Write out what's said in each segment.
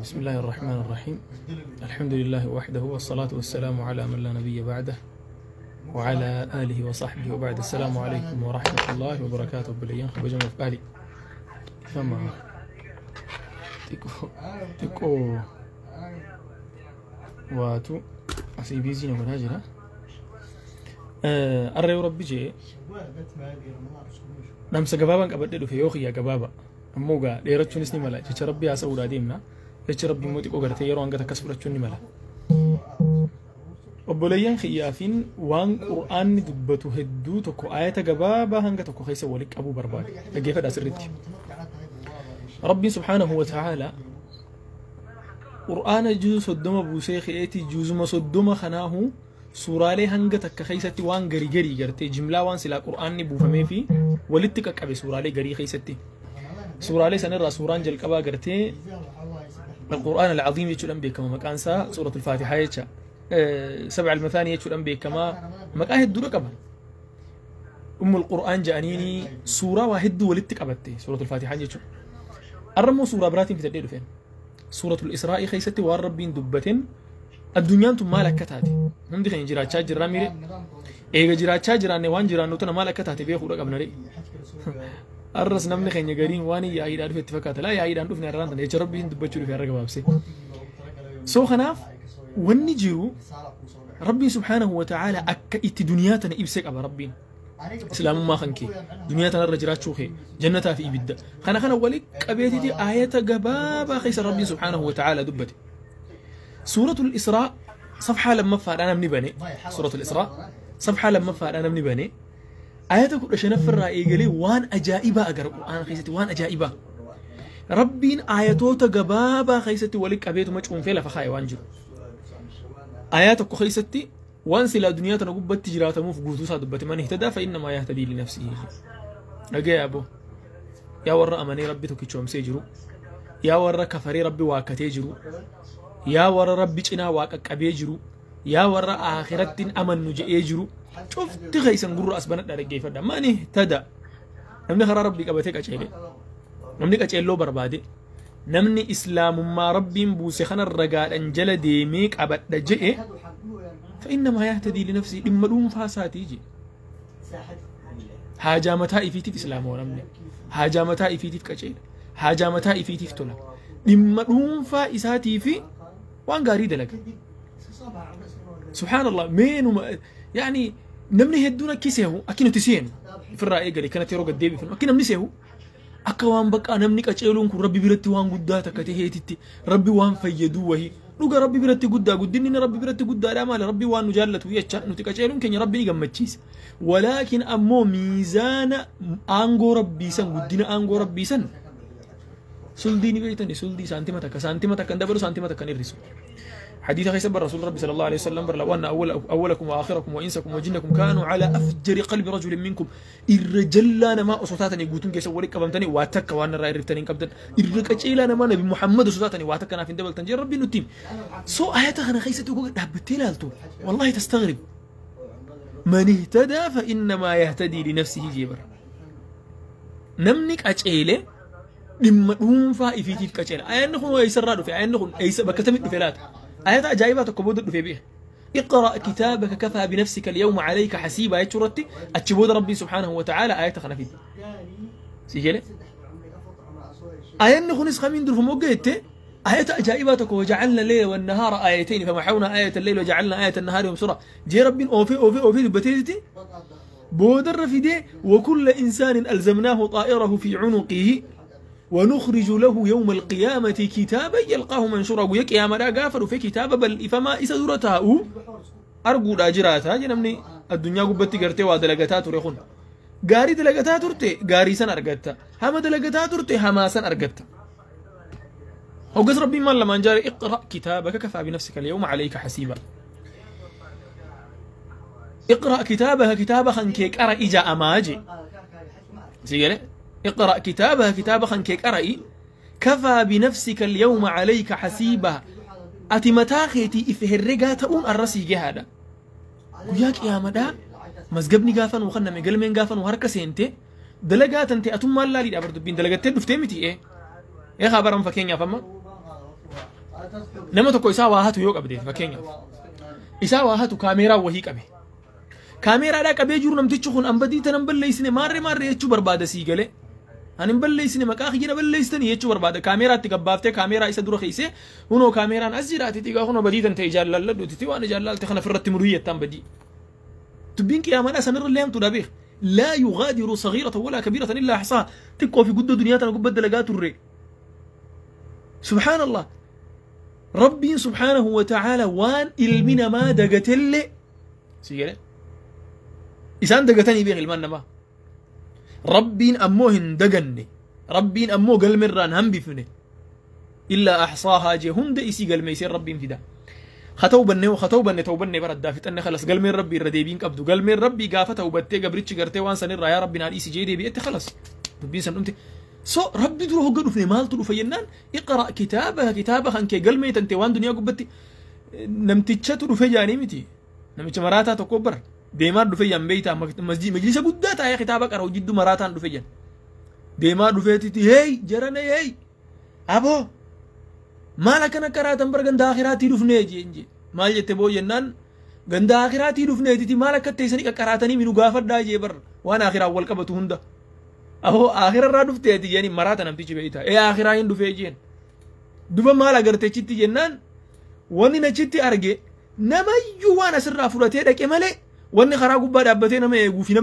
بسم الله الرحمن الرحيم. الحمد لله وحده، والصلاة والسلام على من لا نبي بعده وعلى آله وصحبه وبعد. السلام عليكم ورحمة الله وبركاته. بليان خبجنا في بالي فما تيكو تيكو واتو أسي بيزي نقول هاجرة. الرأي ربي جي نمسك بابا قبل في يوخي يا قبابا ammoo dheerachuunis ni mala jecha rabbii haasa'uudhaa deemna jecha rabbii immoo xiqqoo gartee yeroo hanga takkas fudhachuun ni mala. Obboleeyyan xiyyaafiin waan qur'aanni dubbatu hedduu tokko ayata gabaabaa hanga tokko keessa walitti qabuu barbaade dhaggeeffadhaa sirriitti. Rabbiin subhaanahu wa ta'aala qur'aana juuzu 30 buusee ka'eeti juuzuma 30 kanaahu suuraalee hanga takka keessatti waan garii garii gartee jimlaa waan silaa qur'aanni buufamee fi walitti qaqqabe suuraalee garii keessatti. سورة ليس نرى سورة جل قبا قرتي القرآن العظيم يشول أنبي كما مكان سا سورة الفاتحة يتشا سبع المثاني يشول أنبي كما مكان هدو ركبا أم القرآن جانيني سورة واحد ولدتك أبتي سورة الفاتحة يتشول الرمو سورة براتين في تدير فين سورة الإسراء خيستي والربين دبتين الدنيا أنتم مالك كتاتي هم دي خين جرا تشاجر راميري إيه جرا تشاجر أني وان جرا نوتنا مالك كتاتي بيخو ركبنا ري الرس نمني خين جارين واني يا عيد في اتفاقات لا يا عيد عندنا الران يا ربي انت بتشوف في الرقبه بس سو خناف ونجيو ربي سبحانه وتعالى اك ات دنياتنا ابسك ابا ربي اسلام ما خنكي دنياتنا الرجرات شوخي جنتها في بد خنا خنا ولك ابيتي دي ايه جبابه خيس ربي سبحانه وتعالى دبتي سوره الاسراء صفحه لما فار انا من بني سوره الاسراء صفحه لما فار انا من بني آياتك كل الرأي قالي وان أجائبة أقرأ القرآن خيستي وان أجائبة ربين آياتو تجبابا خيستي ولك أبيتو ما تشون فيلا فخاي وانجل آياتك خيستي وان سلا دنيا تنقب تجرات مو في قوتو دبت من اهتدى فإنما يهتدي لنفسه. أجا أبو يا ورا أماني ربي تكتشوم سيجرو يا ورا كفري ربي واكتيجرو يا ورا ربي جنا واكك أبيجرو يا ورا آخرتين أمن نجيجرو شفت غيسن قرر أسبنت دارك فدا ما نهتدى نمني خرا ربي قبتك أشيله نمني أشيله بربادي نمني إسلام ما ربي بوسخنا الرجال أنجل ديميك أبد جئ فإنما يهتدي لنفسه إما لوم فاساتي جي حاجة متى في تيف إسلام ورمني حاجة متى في تيف كشيل حاجة متى في تيف تولا إما لوم فاساتي في وان قاري دلك سبحان الله مين وما يعني نمني هدونا كيسه أكيد تسين في الرأي قالي كانت يروق الديبي في أكيد نمني سهو أكوان بقى نمني كأشيلون كل ربي برتي وان قداتك تهيتي ربي وان فيدوه لوجا ربي برتي قدا قدني ربي برتي قدا لا مال ربي وان نجالت ويا نتك أشيلون كن ربي نجمع تشيس ولكن أمو ميزان أنغو ربي سن قدنا أنغو ربي سن سلديني بيتني سلدي سانتيمتك سانتيمتك كندبلو سانتيمتك كنيرسو حديث خيس الرسول ربي صلى الله عليه وسلم بر لو أن أولكم وآخركم وإنسكم وجنكم كانوا على أفجر قلب رجل منكم الرجل ما أصوتاتني قوتون كيس ولك أبمتني واتك وأنا رأي رفتني قبدن الرجل ما نبي محمد أصوتاتني واتك أنا في دبل تنجي ربي نتيم سو آياتها أنا خيسة تقول دهبتي والله تستغرب من اهتدى فإنما يهتدي لنفسه جبر نمنك أجيله لما نوم فائفتي في كأجيله أينهم ويسرادوا في أينهم أيس بكتمت فلات آيات عجائبة تكبود في بيه اقرأ كتابك كفى بنفسك اليوم عليك حسيبا يتشرتي أتشبود ربي سبحانه وتعالى آيات خنفيد سيجلي آيات نخنس خمين دول فموجهت آيات عجائبة وجعلنا الليل والنهار آيتين فمحونا آية الليل وجعلنا آية النهار مبصرة جي ربي أوفي أوفي أوفي دبتيتي بودر في دي وكل إنسان ألزمناه طائره في عنقه ونخرج له يوم القيامة كتابا يلقاه منشورا ويك يا مرا غافر في كتابا بل فما إسدرتها أرجو أجراتها جنمني الدنيا قبتي قرتي ودلقتها تريخون غاري دلقتها ترتي غاري سن أرجتها هم دلقتها ترتي هما سن أرجتها وقص ربي ما لما جاري اقرأ كتابك كفى بنفسك اليوم عليك حسيبا اقرأ كتابك كتابا خنكيك أرى إجا أماجي سيقولي اقرأ كتابها كتابا خنكيك أرأي كفى بنفسك اليوم عليك حسيبا أتي متاخيتي إفهرقا تؤون الرسي جهادا وياك يا مدى مزقبني قافا وخنا مقلمين قافا وهركة سينتي Dalagaa tante atummaan laaliidha bar dubbiin dalagattee dhuftee miti ee haa baran fakkeenyaaf amma nama tokko isaa waa hatu yoo qabde fakkeenyaaf isaa waa hatu kaameeraa wahii qabe kaameeraadhaa qabee jiru namtichi kun ambadii tanan balleessine maarree maarree jechuu barbaada sii galee ani hin balleessine maqaa kiyya na balleessitanii jechuu barbaada kaameeraatti gabbaaftee kaameeraa isa dura keessee hunoo kaameeraan as jiraati xigaa kunoo badii tan ta'e jaallalladhu waan jaallallte kana ofirratti muruu jettaan badii dubbiin qiyaamadhaa sanirra illee hamtuudha beek لا يغادر صغيرة ولا كبيرة إلا أحصاها تكو في قد دنياتنا قبل دلقات الري سبحان الله ربي سبحانه وتعالى وان إلمنا ما دقتل سيجري إسان دقتني بيه المنا ما ربي أموهن دقني ربي أمو قل مران هم بفني إلا أحصاها جهند إسي قل ميسير ربي فدا خطو بني وخطو بني تو بني برد دافت أن خلص قل من ربي الرديبين قبضو قل من ربي قافته وبتي قبرتش قرتي وان سنر يا ربي نار إسي جيدي بيتي خلص ربي سنمتي سو ربي دروه قلو في مال طلو فينان اقرأ كتابها كتابها انك قل ميت انت وان دنيا قبتي نمتشتو رفجاني متي نمتش مراتا تكبر ديما رفجان بيتا مسجد مجلس قداتا يا كتابك أرو جدو مراتا رفجان ديما رفجتي هي جرنا هي أبو مالك أنا كراتن بر غندا آخراتي رفني جي مال جت بو جنان غندا آخراتي رفني تي مالك تيسني كراتني منو غافر دا جي بر وانا آخر أول قبته هندا أهو آخر الرا دفتي تي يعني مراتا نمتي بيتا إيه آخر عين دفي جين دبا مالا غرتي تي جنان واني نچتي أرجع نما يوانا سر فورتي دك مالي واني خرا غبا دابتي نما يغوفي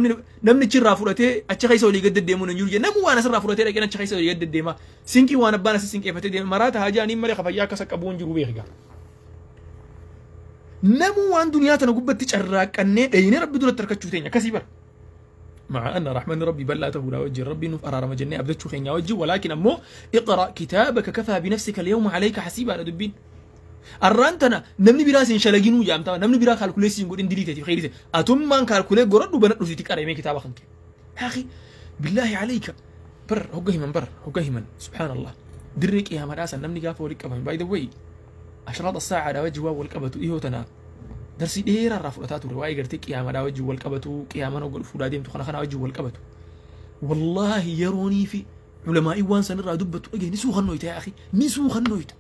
نمني تشرا فورتي أتش خيسو لي قد ديمون نجور نمو وانا سر فورتي دك نتش خيسو لي قد ديما سينكي وانا بانا سينكي فتي ديما مراتا هاجا ني مالي خفيا كسك أبون جرو بيخا نمو وان دنياتنا غبا تشراقني ديني ربي دولة تركچوتين كسيبر مع أن رحمن ربي بلاته لا وجه ربي نف أرى رمجني أبدتشو خينيا وجه ولكن أمو اقرأ كتابك كفى بنفسك اليوم عليك حسيبا على دبين الرانتنا نمني براس إن شلجينو جامتا نمني برا كالكوليسين قول إن دليتي خيرتي أتم من كالكولي قرد وبنت رسيتي كاري كتابك خنك يا أخي بالله عليك بر هو بر هو سبحان الله درك يا مراسا نمني قافو لك أبهم باي ذا واي أشراط الساعة على وجه والقبة إيهو تنا درسي دير الرفلتات والرواية قرتك يا مدا وجه والقبة يا من وقل فولاديم تخنا خنا وجه والقبة والله يروني في علماء وان سنرى دبة أجي نسو خنويت يا أخي نسو خنويت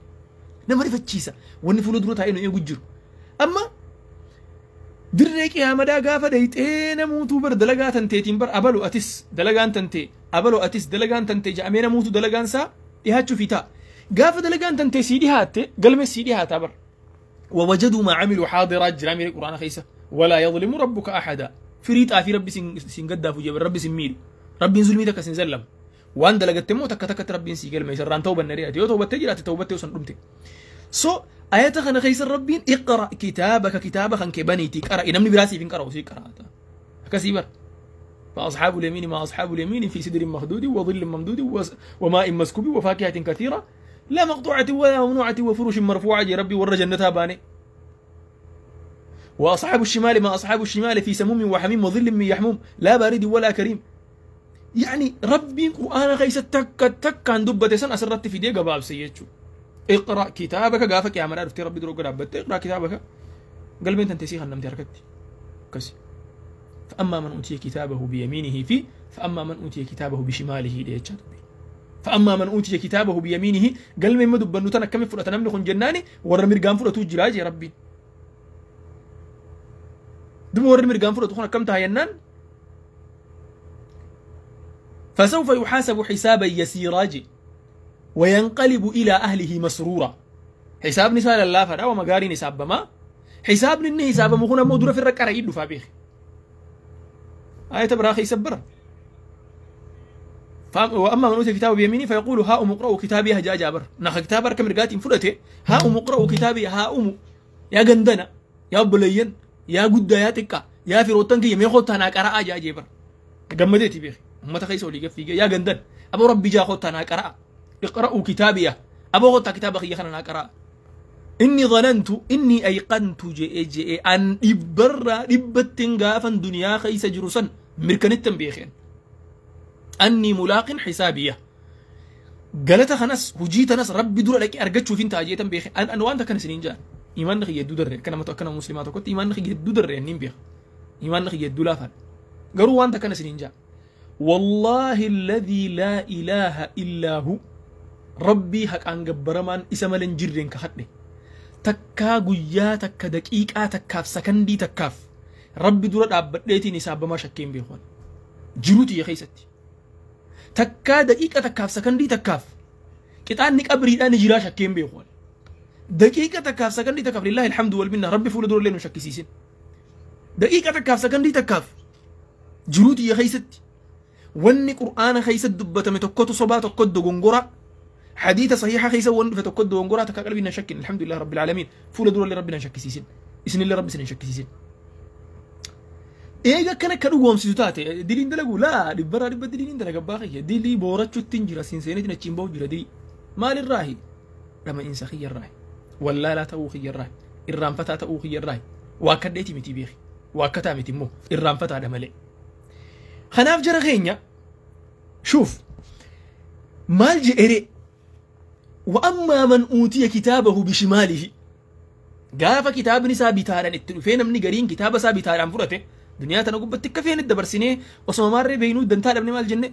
نمري فتشيسة ونفولو دروتا إنه يجر أما درك يا مدا قافة ديت إيه نموتو بر دلقات تنتي بر أبلو أتس دلقان تنتي أبلو أتس دلقان تنتي جامينا موتو دلقان سا إهاتشو فيتا قافة دلقان تنتي سيدي هاتي قلمي سيدي هاتا بر ووجدوا ما عملوا حاضرات جرامي القرآن خيسة ولا يظلم ربك أحدا فريت آفي ربي سنقدا فوجب ربي سميل ربي نزل ميتك سنزلم وان دلقت موتك تكت ربي سيقل ما يسران توبة النريات يو توبة تجرات توبة توسن رمتي سو آيات خنا خيس ربي اقرأ كتابك كتابك انك بنيتك أرى إنمني براسي فين قرأ وسيك قرأ كسيبر فأصحاب اليمين ما أصحاب اليمين في سدر مخدود وظل ممدود وماء مسكوب وفاكهة كثيرة لا مقطوعة ولا ممنوعة وفرش مرفوعة يا ربي ور جنتها باني وأصحاب الشمال ما أصحاب الشمال في سموم وحميم وظل من يحموم لا بارد ولا كريم يعني ربي قرآن خيس تك تك عن دبة سن أسرت في ديقة باب سيتشو اقرأ كتابك قافك يا مرار ربي دروك ربت اقرأ كتابك قلبي انت تسيخ النمت حركتي كسي فأما من أوتي كتابه بيمينه في فأما من أوتي كتابه بشماله ليتشاتو فأما من أوتي كتابه بيمينه قال من مدب بنوتنا كم فرقة نملك جناني ور مرقان فرقة جراج يا ربي دم ور مرقان فرقة خنا كم تهينان فسوف يحاسب حسابا يسيرا وينقلب إلى أهله مسرورا حساب نسال الله فدا ومغاري نساب ما حساب نني حساب مخنا مودر في الركع يدو فابيخ آية براخي سبر وأما من أوتي كتابه بيمينه فيقول ها أم اقرأوا كتابي هجا جابر نخ كتاب ركم رجاتي فلته ها أم اقرأوا كتابي ها أم يا جندنا يا بلين يا جد يا تكا يا في روتنك يا ميخوت أنا قرأ جا جابر جمدتي بيخي ما تخيسوا لي في يا جندن أبو ربي جا خوت أنا قرأ اقرأوا كتابي أبو خوت كتابك يا خنا قرأ إني ظننت إني أيقنت جي جي أن إبرة إبتنغا فن دنيا خيس جرسا مركنتن بيخين أني ملاق حسابية قالت خنس هجيت ناس ربي دور لك أرجتشو فين تاجيتن بيخ أن وأنت كان سنين جان إيمان نخي يدو در كنا متأكد مسلمات كنت إيمان نخي يدو در نين بيخ إيمان نخي يدو لافن قالوا وأنت كان سنين جان والله الذي لا إله إلا هو ربي حق عن جبرمان اسم الانجرين كحدني تكا غيا تكا دقيقة تكاف سكندي تكاف ربي دورة أبديتي نساب ما شكين بيخون جروتي يا خيستي تكا دقيقة تكاف سكندي تكاف كتانك أبريد أنا جرا شكين بيخون دقيقة تكاف سكندي تكاف لله الحمد والمنة ربي فول دور لين مشكسيسين دقيقة تكاف سكندي تكاف جروتي يا خيستي وني قرآن خيست دبتم تكوت صبا تكد غنغرة حديث صحيحة خيسة ون فتكد غنغرة تكا قلبي نشكين الحمد لله رب العالمين فول دور لربنا شكسيسين اسن الله رب سن شكسيسين إيجا كان كانوا قوم سيتاتي دلين دلقوا لا دبرا دب دلين دلقوا باقي دلي بورتشو تنجرا سنسينة نتشين بوجرا دي مال الراهي لما إنسا خي الراهي ولا لا تأوخي الراهي الرام فتا تأوخي الراهي واكديتي متي بيخي واكتا متي مو الرام فتا دملي خناف جرى غينيا شوف مال جئري وأما من أوتي كتابه بشماله قاف كتاب نساء بتارا التلفين من قرين كتاب سا بتارا فرته دنيا تنقب تكفين الدبر سنة وصم مر بينو دنتال ابن مال جنة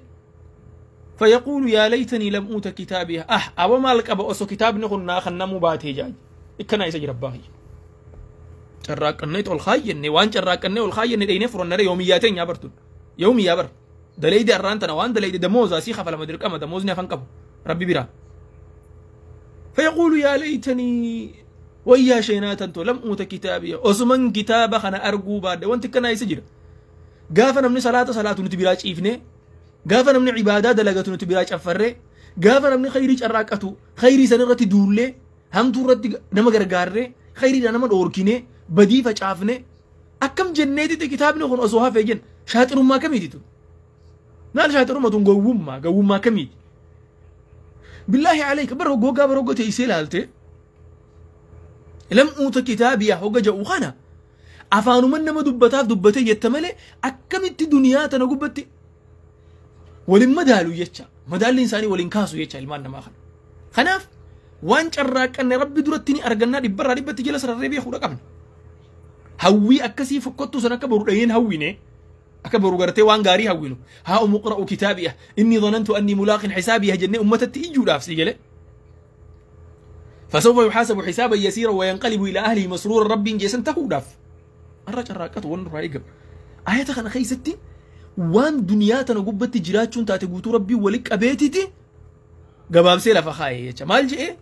فيقول يا ليتني لم أوت كتابي أو مالك أبو أسو كتاب نخنا خنا مباتي جاي إكنا يسجل رباهي شراك النيت والخاين وان شراك النيت والخاين دين فرن يومياتين يا برتون يومي يا بر دليدي أرانتنا وان دليدي دموز أسيخة فلما درك أما دموزني أفنكب ربي برا فيقول يا ليتني ويا شينات أنتو لم أوت كتابي أزمن كتابة خنا أرجو بعد وانت كنا يسجل قافنا من صلاة صلاة نتبراج إفني قافنا من عبادة دلقة نتبراج أفري قافنا من خيري أراكتو خيري سنرتي دولي هم تورتي نما غرغاري خيري نما أوركيني بدي فشافني أكم جنيتي كتابني خن أزوها فيجن شاطر ما كميتي نال شاطر ما تون قوم ما كميتي بالله عليك برو جوجا برو تيسيل هالتي لم أوت كتابي هوجا جوخنا أفانو من نما دبتاف دبتي يتملي أكملت دنيا تنقبتي ولما دالو يتشا مدال الإنساني ولنكاسو يتشا المان ما خن خناف وان شراك أن ربي درتني أرجنا دبر ربي تجلس الربي خورك أمن هوي أكسي فكتو سنك برؤين هوينه أكبر غرتي وان غاري هوينو ها أم اقرأ كتابي إني ظننت أني ملاق حسابي جنة أمتي إيجو لافسي جلي فسوف يحاسب حسابا يسيرا وينقلب إلى أهله مسرورا ربي جيسن تهوداف الرجل راكت ون رايقب آية خنا خيستي وان دنيا تنقبت جراتشون تاتقوتو ربي ولك أبيتتي قباب سيلا فخاي مال جئ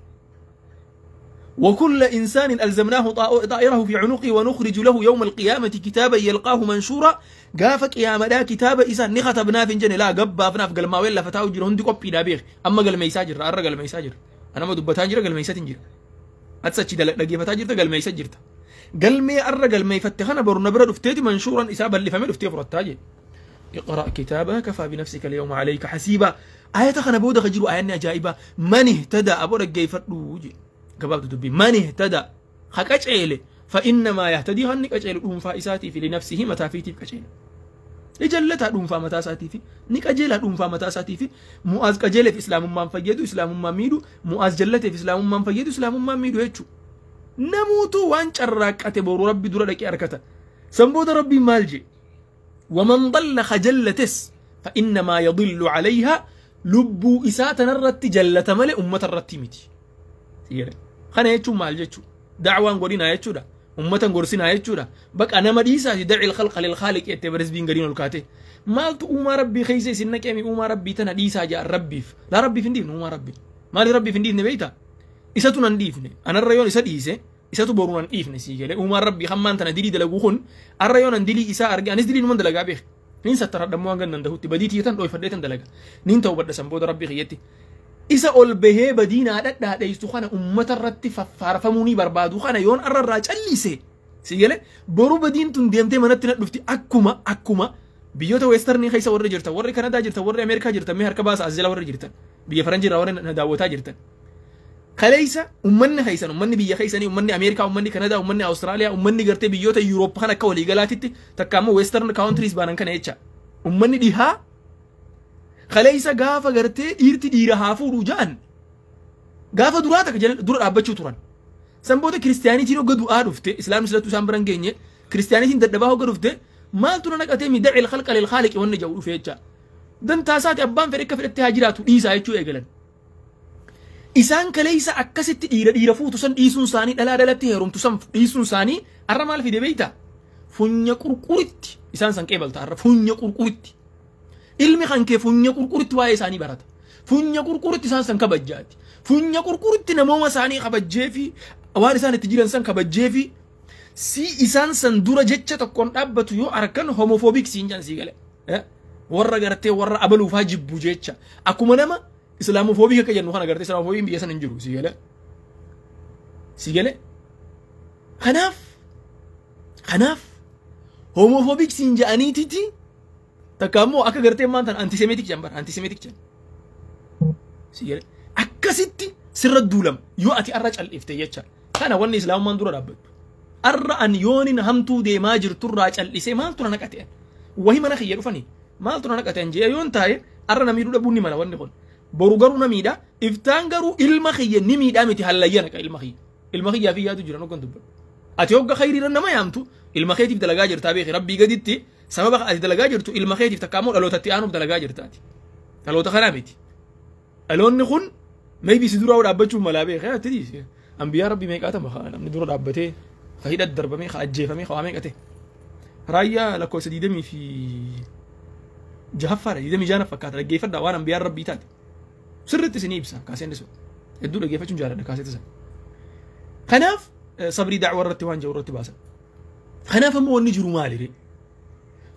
وكل إنسان ألزمناه طائره في عنقه ونخرج له يوم القيامة كتابا يلقاه منشورا قافك يا مدا كتابا إسان نختبنا في جنة لا قبافنا في قلماويل لا فتاو جرهن دي قبي دابيخ أما قلما يساجر أرى قلما يساجر أنا ما دبتان جرى قلما يساتنجر أتساتشي دلقي فتاجر قلما يساجرت قلمي أرى قلما يفتخنا برنا برد افتيتي منشورا إسابا اللي فمل افتي فرتاجي اقرأ كتابك كفى بنفسك اليوم عليك حسيبا آية خنبودة خجلوا آية عجائبة من اهتدى أبو رجي فردوجي قبابت دبي من اهتدى خكاچيله فإنما يهتدي هنك أجيل دونفا إساتي في لنفسه متافيتي كاچيل لجلتا دونفا متا ساتي في نك أجيل دونفا متا ساتي في مؤاز كاجيل في إسلام ما فيدو إسلام ما ميدو مؤاز جلته في إسلام ما فيدو إسلام ما ميدو هيچو نموت وان شراك أتبور ربي دور لك أركتا سنبود ربي مالجي ومن ضل خجلتس فإنما يضل عليها لب إساتنا الرت جلت ملئ أمة الرتيمتي خنا يجو مال جتشو دعوة غورينا يجو دا أمة غورسينا يجو دا بك أنا مديسة دعي الخلق للخالق يتبرز بين غرين الكاتي مالت أم ربي خيسي سنك أمي أم ربي تنا ديسة جاء ربي لا ربي فنديف أم ربي مالي ربي فنديف نبيتا إساتنا نديفني أنا الريون إسا ديسة إساتو بورونا نديفني سيجلي أم ربي خمان تنا ديلي دلقوخن الريون نديلي إسا أرجع نس ديلي نمن دلقا بيخ نين ستر دموان جنن دهوتي بديتي يتن أو فديتن دلقا نين تو بدأ سنبود ربي خيتي إذا أول به بدينا ده يستخنا أمة الرت فارفموني بربادو خنا يون الراج الليسة سيجله برو بدين تنديمتي منتنا دفتي أكuma بيوتا ويسترني خيسة ورّي جرتا ورّي كندا جرتا ورّي أمريكا جرتا مهر كباس أزلا ورّي جرتا بيا فرنجي راوري نداوتا جرتا خليسة أمني خيسة أمني بيا خيسة أمني أمريكا أمني كندا أمني أستراليا أمني جرتي بيوتا يوروب خنا كولي جلاتي تكامو ويسترن كاونتريز بانن كان إيشا أمني ديها خليسة قافة قرتي إيرتي ديرها هافو رجان قافة دراتك جل در أبتشو تران سنبوده كريستيانيتي نو قدو عرفته إسلام سلطو سامبران جيني كريستيانيتي ندباه قرفته ما ترى نك أتيمي دعي الخلق للخالق ونجوا فيتشا Dantaa isaati abbaan fedhe akka fedhetti haa jiraatu dhiisaa jechuu eegalan. Isaan kaleessa akkasitti dhiira dhiira fuutu san dhiisuun isaanii dhalaa dhalatti heerumtu san dhiisuun isaanii arra maal fide beeyta? Funya qurquritti isaan san qeebalta arra funya qurquritti. Ilmi kan kee funya qurquritti waa'ee isaanii barata. Funya qurquritti isaan san kabajjaati. Funya qurquritti namooma isaanii kabajjee fi waan isaan itti jiran san kabajjee fi si isaan san dura jecha tokkoon dhaabbatu yoo argan homophobic siin jedhan sii gale. Warra gartee warra abaluufaa jibbu jecha. Akkuma nama Islaamofoobii akka jennu kana gartee Islaamofoobiin biyya sana hin jiru sii gale. Sii gale. Kanaaf homophobic siin jedhaniititi takka ammoo akka gartee maan tan antisemitic jedhan bara antisemitic jedhan. Sii gale. Akkasitti sirra duulama yoo ati arra cal'ifte jecha. Kana wanni Islaamummaan dura dhaabbattu. Arra an yoonin hamtuu deemaa jirturraa cal'isee maaltu na naqate an? Wahi mana kiyya dhufanii maaltu na naqate an jee yoon taa'e arra na miidhuu dhabuun ni mala wanni kun. Boru garuu na miidha. Iftaan garuu ilma kiyya ni miidhaa miti hallayya naqa ilma kiyya. Ilma kiyyaa fi yaadu jiran hoggan dubbadhu. Ati hogga khayriirra nama yaamtu ilma keetiif dalagaa jirtaa beeki rabbii gaditti sababa ati dalagaa jirtu ilma keetiif takka ammoo dhalootatti aanuuf dalagaa jirtaati. Dhaloota kanaa miti. Dhaloonni kun maybe si duraa dhaabbachuuf malaa beeki ati dhiisi. Ambiyaa rabbii meeqaatama namni dura dhaabbatee ka hidhat darbamee ka ajjeefamee ka waa meeqate. Raayyaa lakkoofsa 26ffaadha 26 fakkaata dhaggeeffadhaa waan ambiyaan rabbii taate. Sirriitti isinii ibsa kaaseen sun. Hedduu dhaggeeffachuun jaaladha kaaseeti sana. Kanaaf sabrii da'waa irratti waan jiru irratti baasan. Kanaaf ammoo wanni jiru maali ree?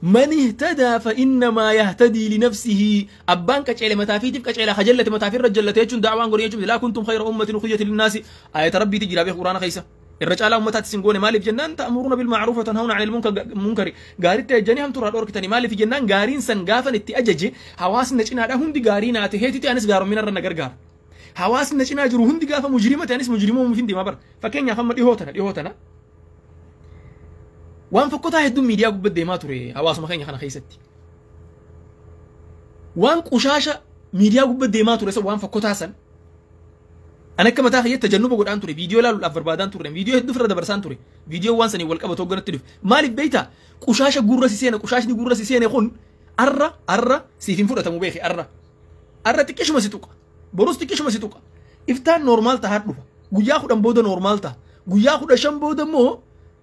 من اهتدى فإنما يهتدي لنفسه أبان كچيله متافيتف كچيله خجلت متافير رجلت يجون دعوان غوري يجون لا كنتم خير أمة أخرجت للناس آية ربي تجرى به قرآن خيسة الرجال أمتات سنقون مالي في جنان تأمرون بالمعروف وتنهون عن المنكر غاري تجني هم ترى دورك تاني مالي في جنان غارين سنغافن اتي حواس نچنا دا هندي غارين اتهيتي انس غارو من النغر غار حواس نچنا جرو هندي غافا مجرمه انس مجرمو مفين ما بر فكenya فما ديهوتنا ديهوتنا waan fokkotaa hedduun miidiyaa gubbaa deemaa ture hawaasuma keenya kana keessatti. Waan qushaasha miidiyaa gubbaa deemaa ture san waan fokkotaa san an akka mataa kiyyaatti tajannuba godhaan ture viidiyoo ilaaluudhaaf barbaadaan ture viidiyoo hedduu ofirra dabarsaan ture viidiyoo waan sanii wal qabatu hoogganatti dhufe maaliif beektaa qushaasha gurra si seene qushaashni gurra si seene kun arra arra siif hin fudhatamu beeki arra arra xiqqishuma si tuqa borus xiqqishuma si tuqa iftaan normaal tahaa dhufa guyyaa 10 booda normaal taha guyyaa 15 booda immoo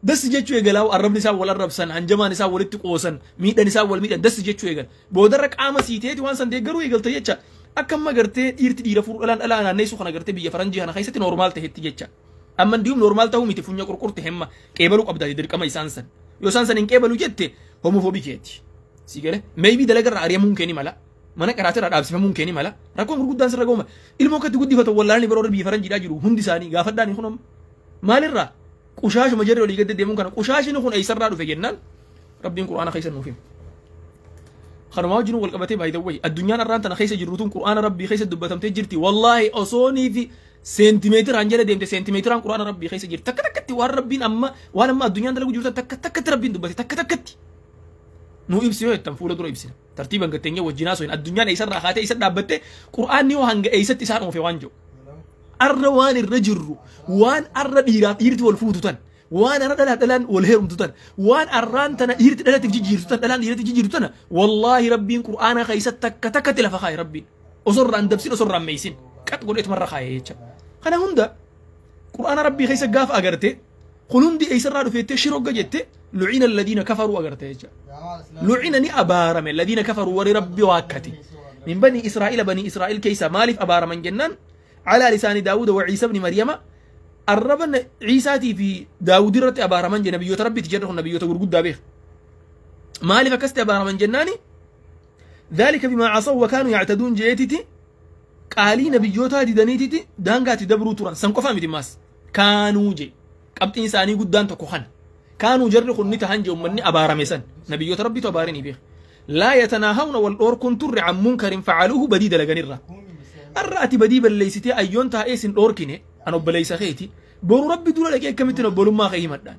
dassi jechuu eegalaa arrabni isaa wal arrabsan hanjamaan isaa walitti qoosan miidhan isaa wal miidhan dassi jechuu eegal boodarra qaama siiteeti waan san deeggaruu eegalta jecha akka amma gartee dhiirti dhiira fuudhu dhalaan dhalaa naanneessu kana gartee biyya faranjii kana keessatti normaal tahetti jecha amma ndiyum normaal ta'uu miti funya qurqurte hemma qeebaluu qabdaati dirqama isaan san yoo isaan san hin qeebalu jette homofoobii keeti si gale maybe dalagarra ari'amuun kee ni mala mana qaraatirraa dhaabsifamuun kee ni mala rakkoon gurguddaan sirra ga'uma ilmoo akkatti guddifatan wallaanni biroo biyya faranjiidhaa jiru hundi isaanii gaafadhaan kun maalirraa qushaashuma jarri olii gadi deemuun kana qushaashini kun eessarraa dhufe jennaan rabbiin qur'aana keessa nuuf hima. Kanumaa wajjin wal qabatee by the way addunyaan arraan tana keessa jirru tun qur'aana rabbii keessa dubbatamtee jirti wallaahi osoonii fi seentimeetiraan jala deemte seentimeetiraan qur'aana rabbii keessa jirti takka takkatti waan rabbiin amma waan amma addunyaan dalagu jirtu takka takkatti rabbiin dubbate takka takkatti. Nu ibsi yoo jettan fuula dura ibsina tartiiban gatteenyee wajjin haasoo addunyaan eessarraa kaatee eessa dhaabbatte qur'aanni yoo hanga eessatti isaan oofe waan jiru. Arra waan irra jirru waan arra dhiiraaf dhiirti wal fuutu tan waan arra dhalaa dhalaan wal heerumtu tan waan arraan tana dhiirti dhalatiif jijjiirtu tan dhalaan dhiirati jijjiirtu tana wallaahi rabbiin qur'aana keessa takka takkatti lafa kaaye rabbiin osoo irraan dabsin osoo irraan meeysin qax godheetumarra kaaye jecha kana hunda qur'aana rabbii keessa gaafa agarte kun hundi eessarraa dhufeettee shirogga jette lucina alladhiina kafaruu agarte jecha lucina ni abaarame alladhiina kafaruu warri rabbi waakkate min banii israa'iila banii israa'iil keessa maaliif abaaraman jennaan على لسان داود وعيسى بن مريم الربن عيسى في داود رت أبار من جنبي يتربي تجره النبي يتقول قد به مالي فكست أبار من جناني ذلك بما عصوا وكانوا يعتدون جيتتي قالي نبيوتا ددنيتتي دانغاتي دبرو توران سنقفا متماس كانوا جي قبط إنساني قدان تكوخن كانوا جرخوا النتهنج أمني أبار مسن نبي يتربي تبارني به لا يتناهون والأور كنتر عن منكر فعلوه بديد لغنرة الرأتي بدي بليستي أيون تا إيسن أوركيني أنا بليس خيتي برو ربي دولا لك كمتنا بولو ما خي مدان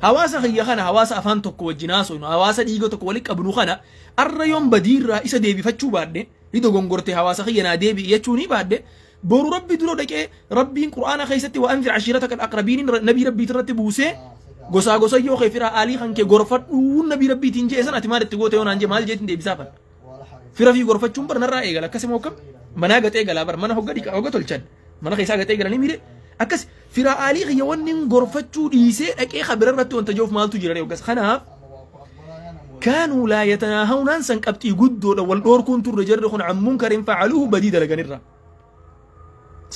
هواسا خي خنا هواسا أفان تكو وجناسو إنه هواسا ديجو تكو ولك أبنو خنا الريوم بدير رئيس ديبي فتشو بعد لدو غونغورتي هواسا خي أنا ديبي يتشوني بعد برو ربي دولا لك ربي القرآن خيستي وأنذر عشيرتك الأقربين نبي ربي ترتبوسه غوسا غوسا يو خيفرا آلي خنك غرفة ونبي ربي تنجي إذا أتمارت تقول تيون أنجي مال جيتن ديبي سافر Fira fi gorfachuun bar narraa eegala akkasuma hokkam manaa gatee galaa bar mana hogga dhiqa hogga tolchan mana keessaa gatee galanii miire akkas fira aalii kiyya wanni gorfachuu dhiisee dhaqee kabira irratti wanta jiruuf maaltu jira hoggas kanaaf kaanuu laa yatanaahawunaan san qabxii guddoodha wal dhoorkuun turre jarri kun an munkarin facaluuhu badii dalaganirra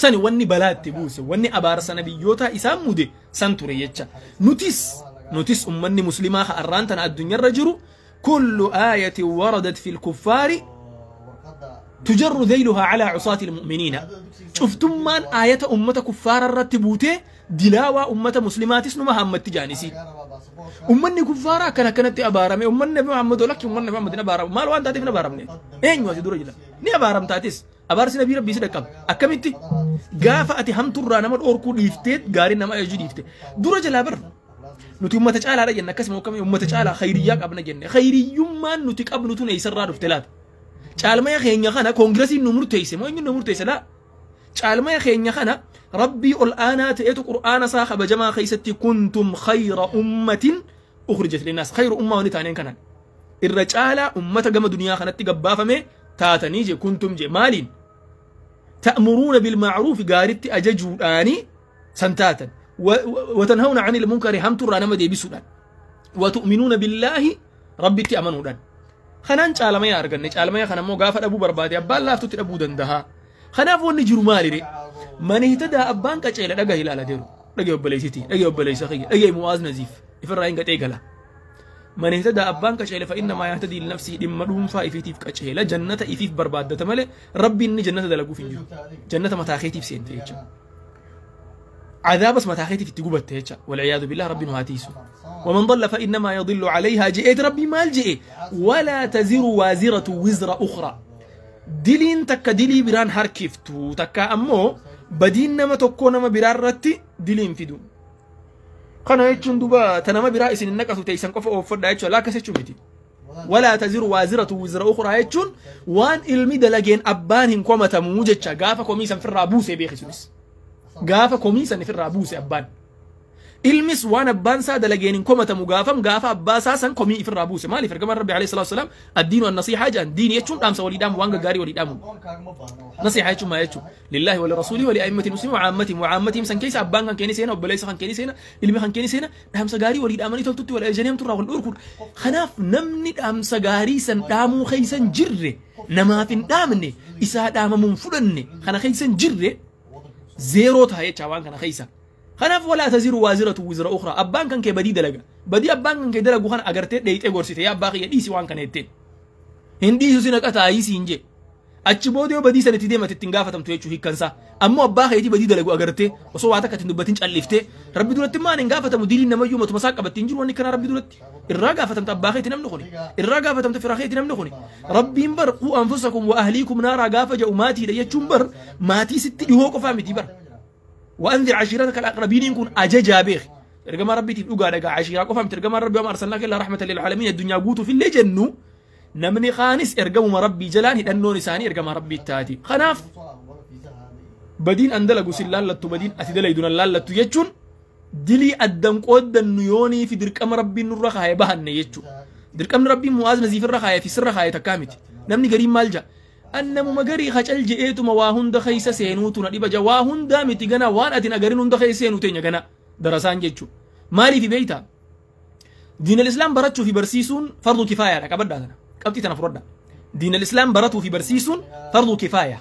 sani wanni balaatti buuse wanni abaarsa nabiyyoota isaan mude san ture jecha nutis ummanni muslimaa har'aan tana addunyaarra jiru kullu aayatin waradat fi lkuffaari تجر ذيلها على عصاة المؤمنين. شفتم من آية أمة كفار الرتبوتة دلاوة أمة مسلمات اسمها محمد تجانسي. أمني كفارا كانت أبارم أمني نبي محمد لك أمني محمد أبارم ما لو أنت تعرف أبارم إيه نواسي دور جلا ني أبارم تاتيس أبارس نبي ربي سيدك أكملتي قافة أتي هم ترى نمر أوركو ليفتت قاري نما يجي ليفتت دور جلا بر نتي أمة تجعل على جنة كسم وكم أمة تجعل خيرياك أبنا جنة خيري ما نتيك أبنتون يسرّا رفتلات caalmaya keenya kana koongiresiin nu murteesse moo eenyuun nu murteesse laa caalmaya keenya kana rabbii ol aanaa ta'etu qur'aana isaa kabajamaa keessatti kuntum khayra ummatin ukhrijat linnaas khayru ummaa wani taaneen kanaan irra caalaa ummata gama duniyaa kanatti gabbaafame taatanii je kuntum je maaliin ta'muruuna bilma'ruufi gaaritti ajajuudhaani san taatan watanhawna anil munkari hamturraa nama deebisuudhaan watu'minuuna billaahi rabbitti amanuudhaan Kanaan caalamaya arganne caalamaya kana immoo gaafa dhabuu barbaade abbaan laaftutti dhabuu danda'a. Kanaaf wanni jiru maalire mana hitadaa abbaan qaceela dhaga ilaala deeru dhagee obboleessiti dhagee obboleessa kiyya dhagee Mu'aaz Naziif ifirraa hin gaxee gala. Mana hitadaa abbaan qaceela fa innamaa yahtadii linafsii dhimma dhuunfaa ifiitiif qaceela jannata ifiif barbaaddata malee rabbi inni jannata dalaguuf hin jiru jannata mataa keetiif seente jecha. عذابس متاخيتي في التجوبة تيجا والعياذ بالله ربي نهاتيسو ومن ضل فإنما يضل عليها جئت ربي مال جئ ولا تزر وازرة وزر أخرى دلين تك دلي بران هركفتو تك أمو بدين نما تكون ما بران رتي دلين فيدو قنا يجون دوبا تنما برا إسن النكث تيسن قف أو فرد يجون لا كسيتشو متي ولا تزر وازرة وزر أخرى يجون وان إلمي دلجين أبانهم كومة موجة غافة كوميسا في الرابوس بيخسونس gaafa komii san ifirraa buuse abbaan ilmis waan abbaan isaa dalageen hin komatamu gaafam gaafa abbaa isaa san komii ifirraa buuse maaliif ergamaan rabbi alayhi salaatu wasalaam addiinu annasiihaa jedhan diini jechuun dhaamsa walii dhaamu waan gaggaarii walii dhaamu nasiihaa jechuun maa jechuun lillaahi wa lirasuulihi wa li'a'immati muslimin wa caammatihim san keessa abbaan kan keeni seena obboleessa kan keeni seena ilmi kan keeni seena dhaamsa gaarii walii dhaamanii toltutti wal ajajanii hamturraa wal dhorkuudha kanaaf namni dhaamsa gaarii san dhaamuu keessa hin jirre namaaf hin dhaamne isaa dhaamamuun fudhanne kana keessa hin jirre زيرو تهيتش عوان كان خيسة خناف ولا تزير وازرة وزر أخرى أبان كان كبدي دلقة بدي أبان كان كدلقة وخان أجرت ديت أجرسيت يا باقي ديسي وان كان يتين هندي سوسينك أتايسي إنجي أتشبودي وبدي سنة تدي ما تتنقافة تمتويتشو هيك كنسا أما أباخي يتي بدي دلقة أجرت وصواتك تندبتنش ألفته ربي دولت ما ننقافة تمديري نما يوم تمساك أبتنجر واني كان ربي دولت الرجعة فتمت أباخي تنمنخني الرجعة فتمت فراخي تنمنخني ربي ينبر قوا أنفسكم وأهليكم نارا قافة جاء ليا تشمبر ماتي ست يهوك فامتي بر وأنذر عشيرتك الأقربين يكون أججا بيخ رجما ربي تبقى رجع عشيرك وفهمت رجما ربي وما أرسلناك إلا رحمة للعالمين الدنيا قوتوا في اللي جنو نمني خانس ارجموا ما ربي جلاني لأنه نساني ارجما ربي التاتي خناف بدين أندلقوا سلال لتو بدين أتدلي دون اللال لتو يجون دلي أدم قد النيوني في درك أمر ربي النور خاية بهن يجون درك أمر ربي مؤاز نزيف الرخاية في سر خاية تكامت نمني قريم مالجا أنمو مجري خجل جئت مواهن دخيس سينوت نديب جواهن دامت جنا وان أتنا قرين دخيس سينوتين جنا درسان جتشو مالي في بيتا دين الإسلام برتشو في برسيسون فرض كفاية لك أبدا أنا قبتي تنفرد دين الإسلام برتو في برسيسون فرض كفاية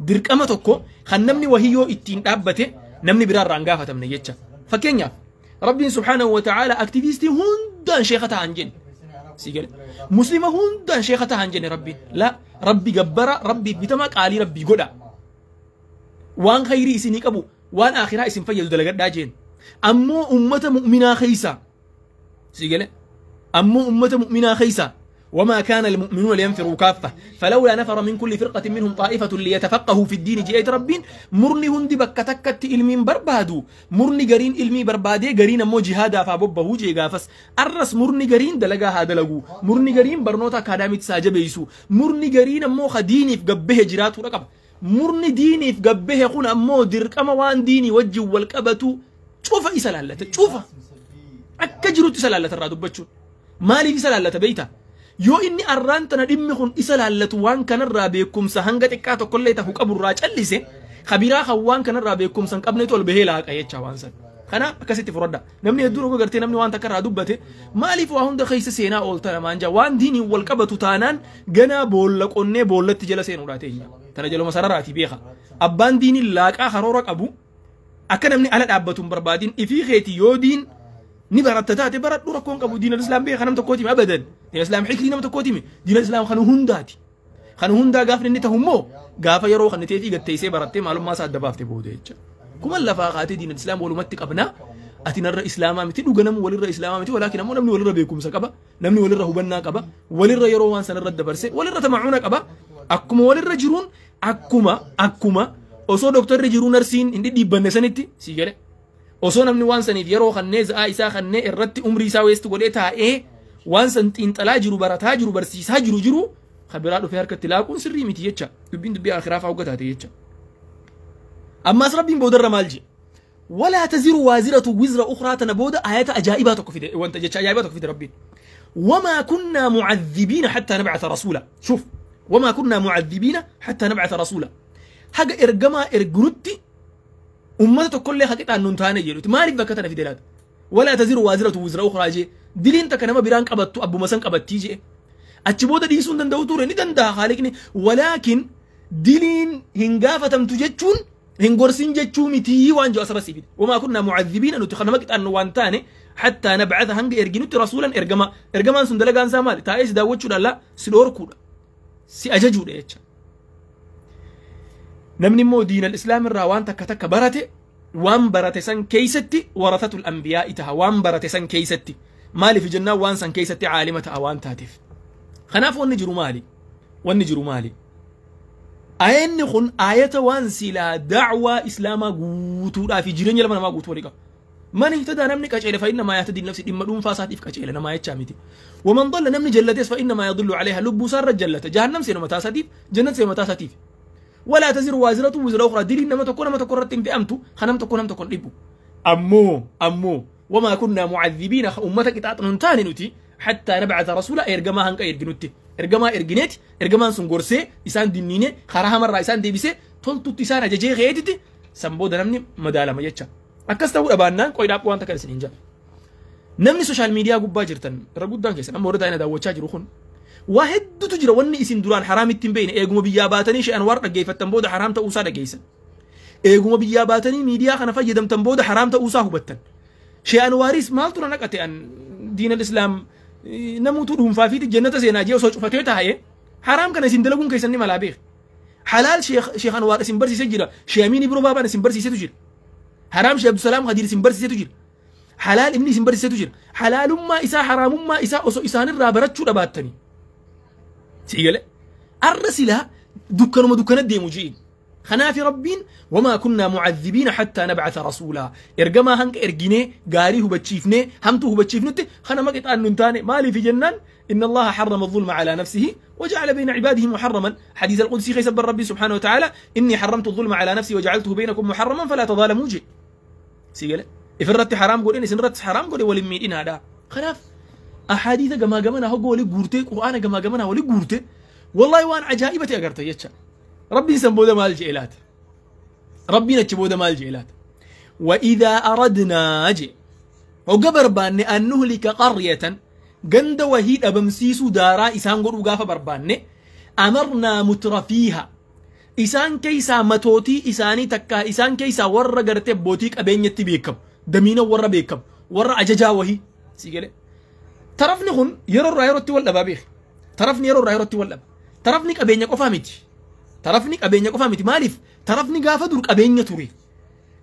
درك أما تكو خنمني وهيو التين أبته نمني برار رانقافة من يجتشا فكينيا ربي سبحانه وتعالى اكتيفيستي هندان شيختها عن جن سيقول مسلمة هندان شيختها عن جن ربي لا ربي جبرة ربي بتمك علي ربي قدا وان خيري سنيك أبو وان آخرها اسم فيد دلقات داجين أمو أمة مؤمنة خيسة سيقول أمو أمة مؤمنة خيسة وما كان المؤمنون لينفروا كافة فلولا نفر من كل فرقة منهم طائفة ليتفقهوا في الدين جئت ربين مرني هندي بكتكت علمين بربادو مرني قرين علمي بربادي قرين مو جهادا فابوبه جي غافس الرس مرني قرين دلقا هذا لقو مرني قرين برنوتا كادامي تساجبيسو مرني قرين مو خديني في قبه جراتو رقب مرني ديني في قبه خون أمو درك أما وان ديني وجه والكبتو شوف إيسا لالة شوف أكجرو تسلالة الرادو بتشو مالي في سلالة بيتا Yoo inni arraan tana dhimmi kun isa laallatu waan kanarraa beekumsa hanga xiqqaa tokkollee ta'u qaburraa callise kabiraa kan waan kanarraa beekumsa hin qabnetu ol bahee laaqa jecha waan san. Kanaaf akkasitti fudhadha. Namni hedduun oga gartee namni waan takka irraa dubbate maaliif waa hunda keessa seenaa oolta namaan jaa waan diiniin wal qabatu taanaan ganaa boolla qonnee boollatti jala seenuudha teenya. Tana jaluma sararaatii beeka. Abbaan diiniin laaqaa karoora qabu akka namni ala dhaabbatu hin barbaadin ifii keeti yoo diin ni baratta taate baradhu rakkoon qabu diin al-islaam beeka nam tokkooti abadan. Diin al-islaam xikrii nama tokkooti diin al-islaam kan hundaati. Kan hundaa gaafni inni ta'u immoo gaafa yeroo kan ta'eef gatteessee barattee maalummaa isaa adda baaftee booda jecha. Kuma lafaa kaatee diin al-islaam walumatti qabna. Ati narra islaamaa miti dhuga namu walirra islaamaa miti walaakin ammoo namni walirra beekumsa qaba namni walirra hubannaa qaba walirra yeroo waan sanarra dabarse walirra tamacuuna qaba akkuma walirra jiruun akkuma osoo doktorri jiruu narsiin hin dhidhiibbanne sanitti sii gale osoo namni waan saniif yeroo kannee za'aa isaa kannee irratti umrii isaa weestu godhee taa'ee waan san xiinxalaa jiru barataa jiru barsiisaa jiru kabiraa dhufee harkatti laaquun sirrii miti jecha dubbiin dubbii akhiraa fa'aa hogga taate jecha. Ammaas rabbiin boodarra maal jedhe? ولا تزر وازرة وزر أخرى تنبود آيات أجائبها تكفي وانت جتش أجائبها تكفي ربي. وما كنا معذبين حتى نبعث رسولا. شوف وما كنا معذبين حتى نبعث رسولا. حاجة إرجما إرجنتي أمته كل حاجة عن نونتاني جلوت ما ريف بكتنا في دلات. ولا تزر وازرة وزر أخرى جي دلين تكنما بيران قبضت أبو مسن قبضت تيجي. أتشبودا ديسون دندوتور ندندا خالقني ولكن دلين هنجافة تجتشون هنغورسين جتشو متي وان جو أسرسي فيد وما كنا معذبين أنو تخنمك أنو وانتاني حتى نبعث هنگ إرجنوت رسولا إرجما إرجما سندلقان سامال تايس داوتشو لا سلور كودا سي أججو ليتش نمني مو دين الإسلام الروان تك برته وان برته سن كيستي ورثة الأنبياء تها وان برته سن كيستي مالي في جنة وان سن كيستي عالمة أوان تاتف خناف ونجرو مالي ونجرو مالي أين خن آية وان سلا دعوة إسلاما قوتو في جيران يلما ما قوتو لك من اهتدى نمني كأجل فإنما يهتدي لنفسه إما دون فاسات إفك أجل ما يتشامتي ومن ضل نمني جلتس فإنما يضل عليها لب سار جلته جهنم سينما تاساتيف جنة سينما تاساتيف ولا تزر وازرة وزر أخرى دليل إنما تكون ما تكون رتم في أمتو خنم تكون هم تكون ربو أمو وما كنا معذبين أمتك تعطون تاني نتي حتى نبعث رسولا إرجما هنك إرجنوتي إرجما إرجنيت إرجما سنغورسي إسان دينيني خرها مرة إسان ديبسي تلتو تسان جي غيتي سنبود نمني مدالة ما يتشا أكستو أبانان كوي داب وانتا كان سنينجا نمني سوشيال ميديا قبا جرتن رغودان كيسن أما ورد أنا داوتشا جروخون واحد تجرى وني إسن دوران حرام التنبين إيقوم بياباتني شيئا ورد جيفة تنبود حرام تأوسا دقيسن إيقوم بياباتني ميديا خنا فجدم تنبود حرام تأوسا هبتن شيئا واريس مالتنا نكتي أن دين الإسلام نموت فافيت الجنة سيناجي وصوت فتوتها هي حرام كان يسند لكم كيسني ملابيخ حلال شيخ انوار اسم برسي سجل شيامين برو بابا اسم برسي ستجل حرام شيخ عبد السلام غدير اسم برسي ستجل حلال ابني اسم برسي ستجل حلال ما إسا حرام ما إسا أسو إسان الرابرتشو رباتني سيقول الرسلة دكان ودكان الديموجين خنافي ربين وما كنا معذبين حتى نبعث رسولا إرجما هنك إرجيني قاريه بتشيفني همته بتشيفنتي خنا ما قلت أنه تاني مالي في جنان إن الله حرم الظلم على نفسه وجعل بين عباده محرما حديث القدسي خيسب الرب سبحانه وتعالى إني حرمت الظلم على نفسي وجعلته بينكم محرما فلا تظالموا جي سيقول إفرت حرام قول إني سنرت حرام قول ولمين إن هذا خلاف أحاديث جما جمنا هو قولي قورتي قرآن جما جمنا ولي قورتي والله وان عجائبتي أقرتي يتشا ربي سنبودا مال جيلات ربي نتشبودا مال جيلات وإذا أردنا أجي وقبر باني أن نهلك قرية قند وهيد أبمسيسو دارا إسان قروا قافة برباني أمرنا مترفيها إسان كيسا متوتي إساني تكا إسان كيسا ورا قرتي بوتيك أبين يتبيكم دمينا ورا بيكم ورا أججا وهي سيقلي ترفني خن يرو الرأي رتي ولا بابيخ ترفني يرو الرأي رتي ولا ترفني أبين يقفامتي ترفني qabeenya qofa miti maaliif tarafni gaafa dur qabeenya ture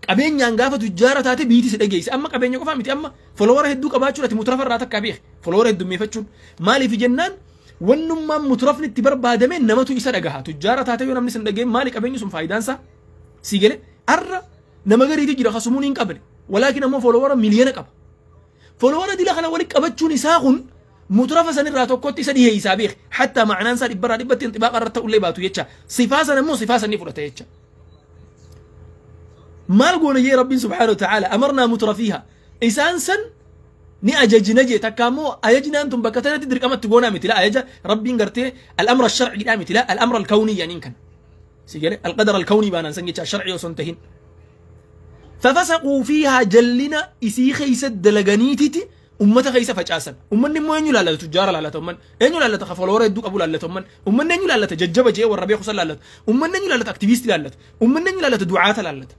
qabeenyaan gaafa tujjaara taate biiti si dhageesse amma qabeenya qofa miti amma folowara hedduu qabaachuudhaati mutrafa irraa takka beek folowara heddummeeffachuun maaliif jennaan wannummaan mutrafni itti barbaadame namatu isa dhagaha tujjaara taate yoo namni sin dhageen maali qabeenyi sun faayidaan isaa si gale arra nama gariitu jira kasumuun hin qabne walaakin ammoo folowara miliyoona qaba folowara dila kana wali qabachuun isaa kun مترفة سنرى توكوتي سديه يسابيخ حتى معناه سر إبرة إبرة انطباق الرت أولي باتو يتشا صفاسا مو صفاسا نفرة يتشا ما لقونا يا ربي سبحانه وتعالى أمرنا مترفيها إسان سن Ni ajajna jee takka ammoo ajajnaan tun bakka tanatti dirqamatti goonaa miti la ajaja rabbiin gartee al-amra ash-shar'i dhaa miti la al-amra al-kawnii yaaniin kana. Si gale al-qadar al-kawnii baanaan san jecha shar'i osoo hin tahin. Fafasaquu fiihaa jallina isii keessa dalaganiititi ummata keessa facaasan. Ummanni immoo eenyu laallata? Tujjaara laallata ummanni. Eenyu laallata? Kafaloora hedduu qabu laallata ummanni. Ummanni eenyu laallata? Jajjaba jee warra beeku san laallata. Ummanni eenyu laallata? Aktiviistii laallata. Ummanni eenyu laallata? Du'aata laallata.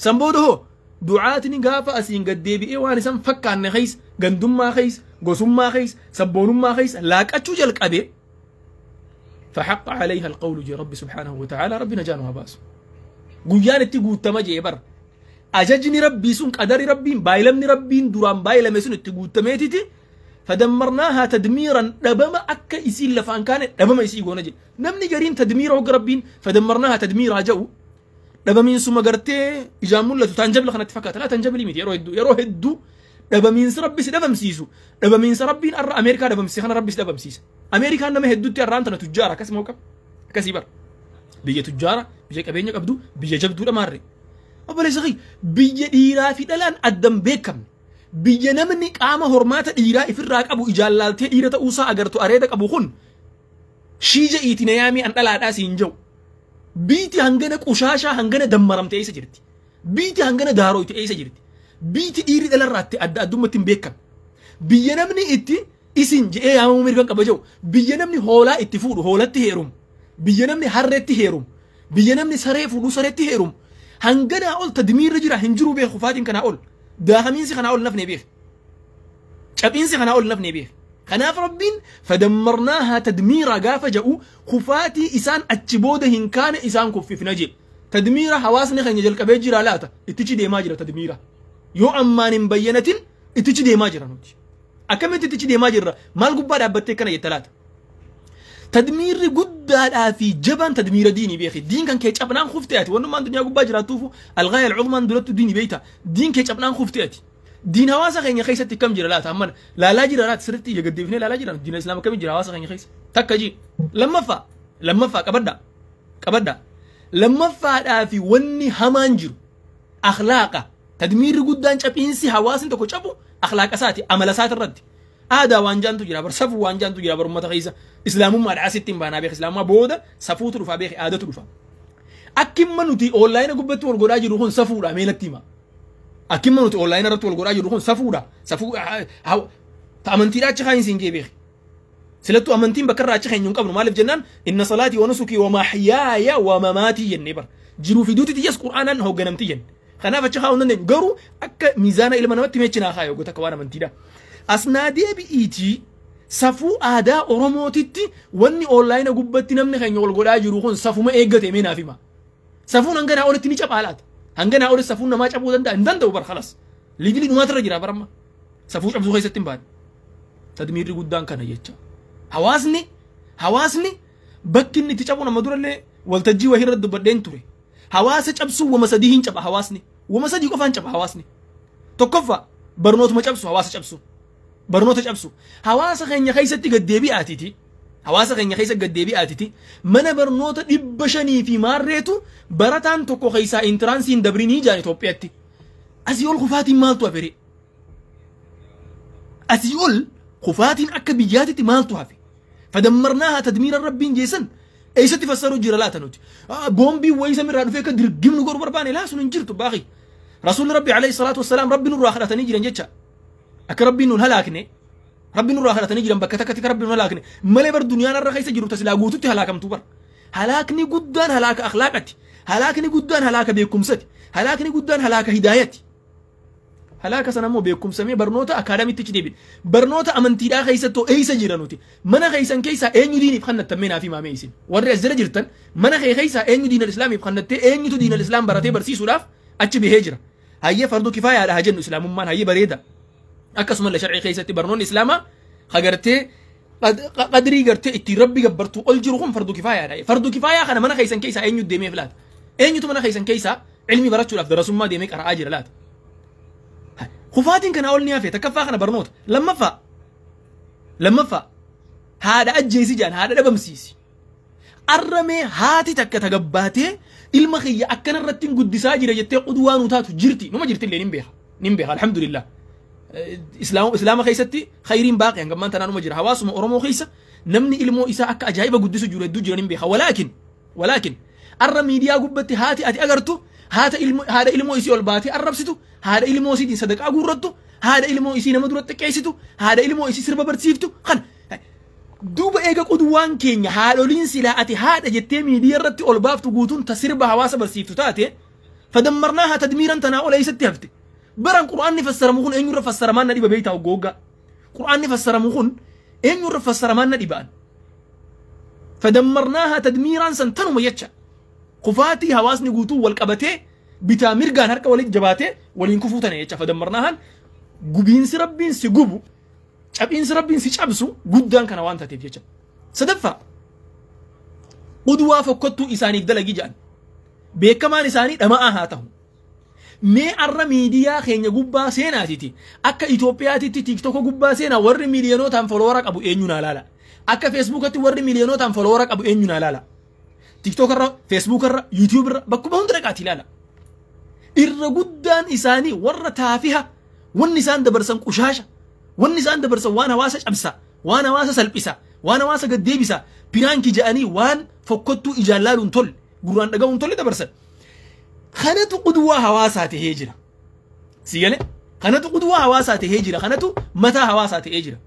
San booda hoo du'aatni gaafa asiin gad deebi'ee waan isan fakkaanne keessa gandummaa keessa gosummaa keessa sabboonummaa keessa laaqachuu jalqabe. فحق عليها القول جي ربي سبحانه وتعالى ربنا جانها باس. Guyyaan itti guutama jee bar. Ajajni rabbii sun qadari rabbiin baay'ilamni rabbiin duraan baay'ilame sun itti guutameetiti fadammarnaahaa tadmiiran dhabama akka isiin lafaan kaane dhabama isii goona jedhe. Namni gariin tadmiira hogga rabbiin fadammarnaahaa tadmiiraa jedhu dhabamiinsuma gartee ijaan mul'atu taanjabila kanatti fakkaata. Laa taanjabilii miti yeroo hedduu dhabamiinsi rabbi si dhabamsiisu dhabamiinsa rabbiin arra Ameerikaa dhabamsiise kana rabbi si dhabamsiisa. Ameerikaan nama hedduutti arraan tana tujjaara akkasuma qaba akkasii bara biyya tujjaara biyya qabeenya qabdu biyya jabduudha maarree. Obboleessa kiyya biyya dhiiraa fi dhalaan addan beekamne biyya namni qaama hormaata dhiiraa ifirraa qabu ijaan laaltee dhiira ta'uusaa agartu areeda qabu kun shiija iitina yaamii an dhalaadhaa siin jiru. Biiti hangana qushaashaa hangana dammaramte eessa jirti? Biiti hangana daarooyte eessa jirti? Biiti dhiirri dhalarraatti adda addummatti hin beekamne. Biyya namni itti isin je'ee yaamamuu mirgan qaba jiru. Biyya namni hoolaa itti fuudhu hoolatti heerumu. Biyya namni harreetti heerumu. Biyya namni saree fuudhu sareetti heerumu. Hanganaa ol tadmiirri jira hin jiru beeku kufaatiin kanaa ol. Daakamiinsi kanaa ol nafne beeku. Caphiinsi kanaa ol nafne beeku. Kanaaf rabbiin fadammarnaahaa tadmiira gaafa jedhu kufaatii isaan achi booda hin kaane isaan kuffifna jedhe. Tadmiira hawaasni keenya jalqabee jira laata ittichi deemaa jira tadmiira. Yoo ammaan hin bayyanatin ittichi deemaa jira nuti. Akkamitti ittichi deemaa jirra? Maal gubbaa dhaabbattee kana jetta laata? Tadmiirri guddaadhaa fi jabaan tadmiira diinii beeki. Diin kan kee cabnaan kuftee ati. Wannummaan duniyaa gubbaa jiraattuufu algaaya alcumaan durattu diinii beeyta. Diin kee cabnaan kuftee ati. Diin hawaasa keenya keessatti kam jira laata? Ammana laalaa jira laata? Sirriitti ija gaddeebifnee laalaa jira. Diin islaama kam jira hawaasa keenya keessa? Takka ji. Lammaffaa qabadda. Lammaffaadhaa fi wanni hamaan jiru akhlaaqa. Tadmiirri guddaan caphiinsi hawaasni tokko cabu akhlaaqa isaati amala isaati irratti. Aadaa waan jaantu jira bar safuu waan jaantu jira bar uummata keessa. Islaamummaadha asitti hin baanaa beek. Islaamummaa booda safuutu dhufa beek aadatu dhufa. Akkimma nuti onlaayina gubbatti wal godhaa jiru kun safuudha meelatti hima. Akkimma nuti onlaayina irratti wal godhaa jiru kun safuudha. Safuu amantiidhaa achi kaayin siin jee beek. Silattuu amantiin bakka irraa achi keenya hin qabnu maaliif jennaan inna salaatii wa nusukii wa mahyaaya wa mamaatii jennee bara. Jiruu fi duuti tiyyaas qur'aanaan hoogganamti jenne. Kanaaf achi kaa'uu hin dandeenyu garuu akka miizaana ilma namatti meechinaa kaayoo goota akka waan amantiidha. Asnaa deebi'iitii safuu aadaa Oromootitti wanni onlaayina gubbatti namni keenya wal godhaa jiru kun safuma eeggate mee naaf hima. Safuun hanganaa olitti ni caphaa laata? Hanganaa olitti safuun namaa cabuu danda'a? Hin danda'u bar khalas. Liivilii dhumaatirra jira baramma. Safuu cabsuu keessatti hin baane. Tadmiirri guddaan kana jecha. Hawaasni bakki inni itti cabu nama durallee waltajjii wahii irra dubbadheen ture. Hawaasa cabsuu wama sadii hin caba hawaasni. Wama sadii qofaan caba hawaasni. Tokkoffaa barnootuma cabsu hawaasa cabsu. Barnoota cabsu. Hawaasa keenya keessatti gaddeebi'aatiti. Hawaasa keenya keessa gaddeebi'aatiti. Mana barnoota 500 fi maarreetu barataan tokko keessaa intiraansiin dabrinii jaan Itoophiyaatti. Asii ol kufaatiin maaltu hafe? Asii ol kufaatiin akka biyyaatitti maaltu hafe? Fadammarnaahaa tadmiira rabbiin jeessan eessatti fassaruu jira laata nuti? Boombii wayii samiirraa dhufee akka dirgimnu godhu barbaane laa sun hin jirtu baaqi. Rasuulli rabbi alayhi salaatu wassalaam rabbi nurraa kadhatanii jiran jecha. Akka rabbiin nun halaakne rabbi nurraa kadhatanii jiran bakka takkatti akka rabbi nun halaakne malee bar duniyaan irra keessa jiru tasilaa guututti halaakamtu bar. Halaakni guddaan halaaka akhlaaqati. Halaakni guddaan halaaka beekumsati. Halaakni guddaan halaaka hidaayati. Halaaka sana immoo beekumsamee barnoota akaadaamiitti achi deebiin. Barnoota amantiidhaa keessattuu eessa jira nuti? Mana keessan keessaa eenyu diiniif kannattan mee naaf himaa mee isin? Warri as jala jirtan mana kee keessaa eenyu diinal islaamiif kannattee eenyutu diinal islaam baratee barsiisuudhaaf achi bahee jira? Hayyee farduu kifaayaadha haa jennu islaamummaan hayyee bareeda. Akkasumallee sharcii keessatti barnoonni islaamaa hagartee qadrii gartee ittiin rabbi gabbartuu ol jiru kun farduu kifaayaadha. Farduu kifaayaa kana mana keessan keessaa eenyu deemee filaata? Eenyutu mana keessan keessaa ilmi barachuudhaaf darasummaa deemee qara'aa jira laata? Kufaatiin kanaa ol ni hafe takkaffaa kana barnoota. Lammaffaa haadha ajjeesi jaan haadha dhabamsiisi. Arramee haati takka tagabbaatee ilma kiyya akkana irratti guddisaa jira jettee qudwaa nu taatu jirti. Numa jirti illee nin beeka. Nin beeka alhamdulillah. Islaama keessatti khayriin baaqi hangammaan tanaanuma jira. Hawaasuma Oromoo keessa namni ilmoo isaa akka ajaa'iba guddisu jiru hedduu jiran hin beeka. Walaakin arra miidiyaa gubbatti haati ati agartu haadha ilmoo isii ol baatee arrabsitu, haadha ilmoo isiitiin sadaqaa guurrattu, haadha ilmoo isii nama dura xiqqeessitu, haadha ilmoo isii sirba barsiiftu kan duuba eega qudwaan keenya haadholiin silaa ati haadha jettee miidiyaa irratti ol baaftu guutuun ta sirba hawaasa barsiiftu taate fadammarnaahaa tadmiiran tanaa ol eessatti hafte. Baran qur'aanni fassaramu kun eenyurra fassaramaan na dhiba beeytaa hoggoogaa. Qur'aanni fassaramu kun eenyurra fassaramaan na dhiba'an. Fadammarnaahaa tadmiiraan san tanuma jecha. Kufaatii hawaasni guutuu wal qabatee bitaa mirgaan harka walitti jabaatee waliin kufuu tana jecha. Fadammarnaahaan gubiinsi rabbiin si gubu cabiinsi rabbiin si cabsu guddaan kana waan taateef jecha. Sadaffaa qudwaa fokkottuu isaaniif dalagii jedhan. Beekamaan isaanii dhama'aa haa ta'u. Mee arra miidiyaa keenya gubbaa seenaatiti akka Itoophiyaatitti TikTok gubbaa seenaa warri miiliyoonootaan folowara qabu eenyu naa laala. Akka Feesbuukatti warri miiliyoonootaan folowara qabu eenyu naa laala. TikTok irra, Facebook irra, YouTube irra bakkuma hunda dhaqaati ilaala. Irra guddaan isaanii warra taafiha wanni isaan dabarsan qushaasha, wanni isaan dabarsan waan hawaasa cabsa, waan hawaasa salphisa, waan hawaasa gaddeebisa, piraankii jedhanii waan fokkottuu ijaan laaluun tolle, gurraan dhaga'uun tolle dabarsan. Kanatu qudwaa hawaasaa tahee jira. Si galee? Kanatu qudwaa hawaasaa tahee jira. Kanatu mataa hawaasaa tahee jira.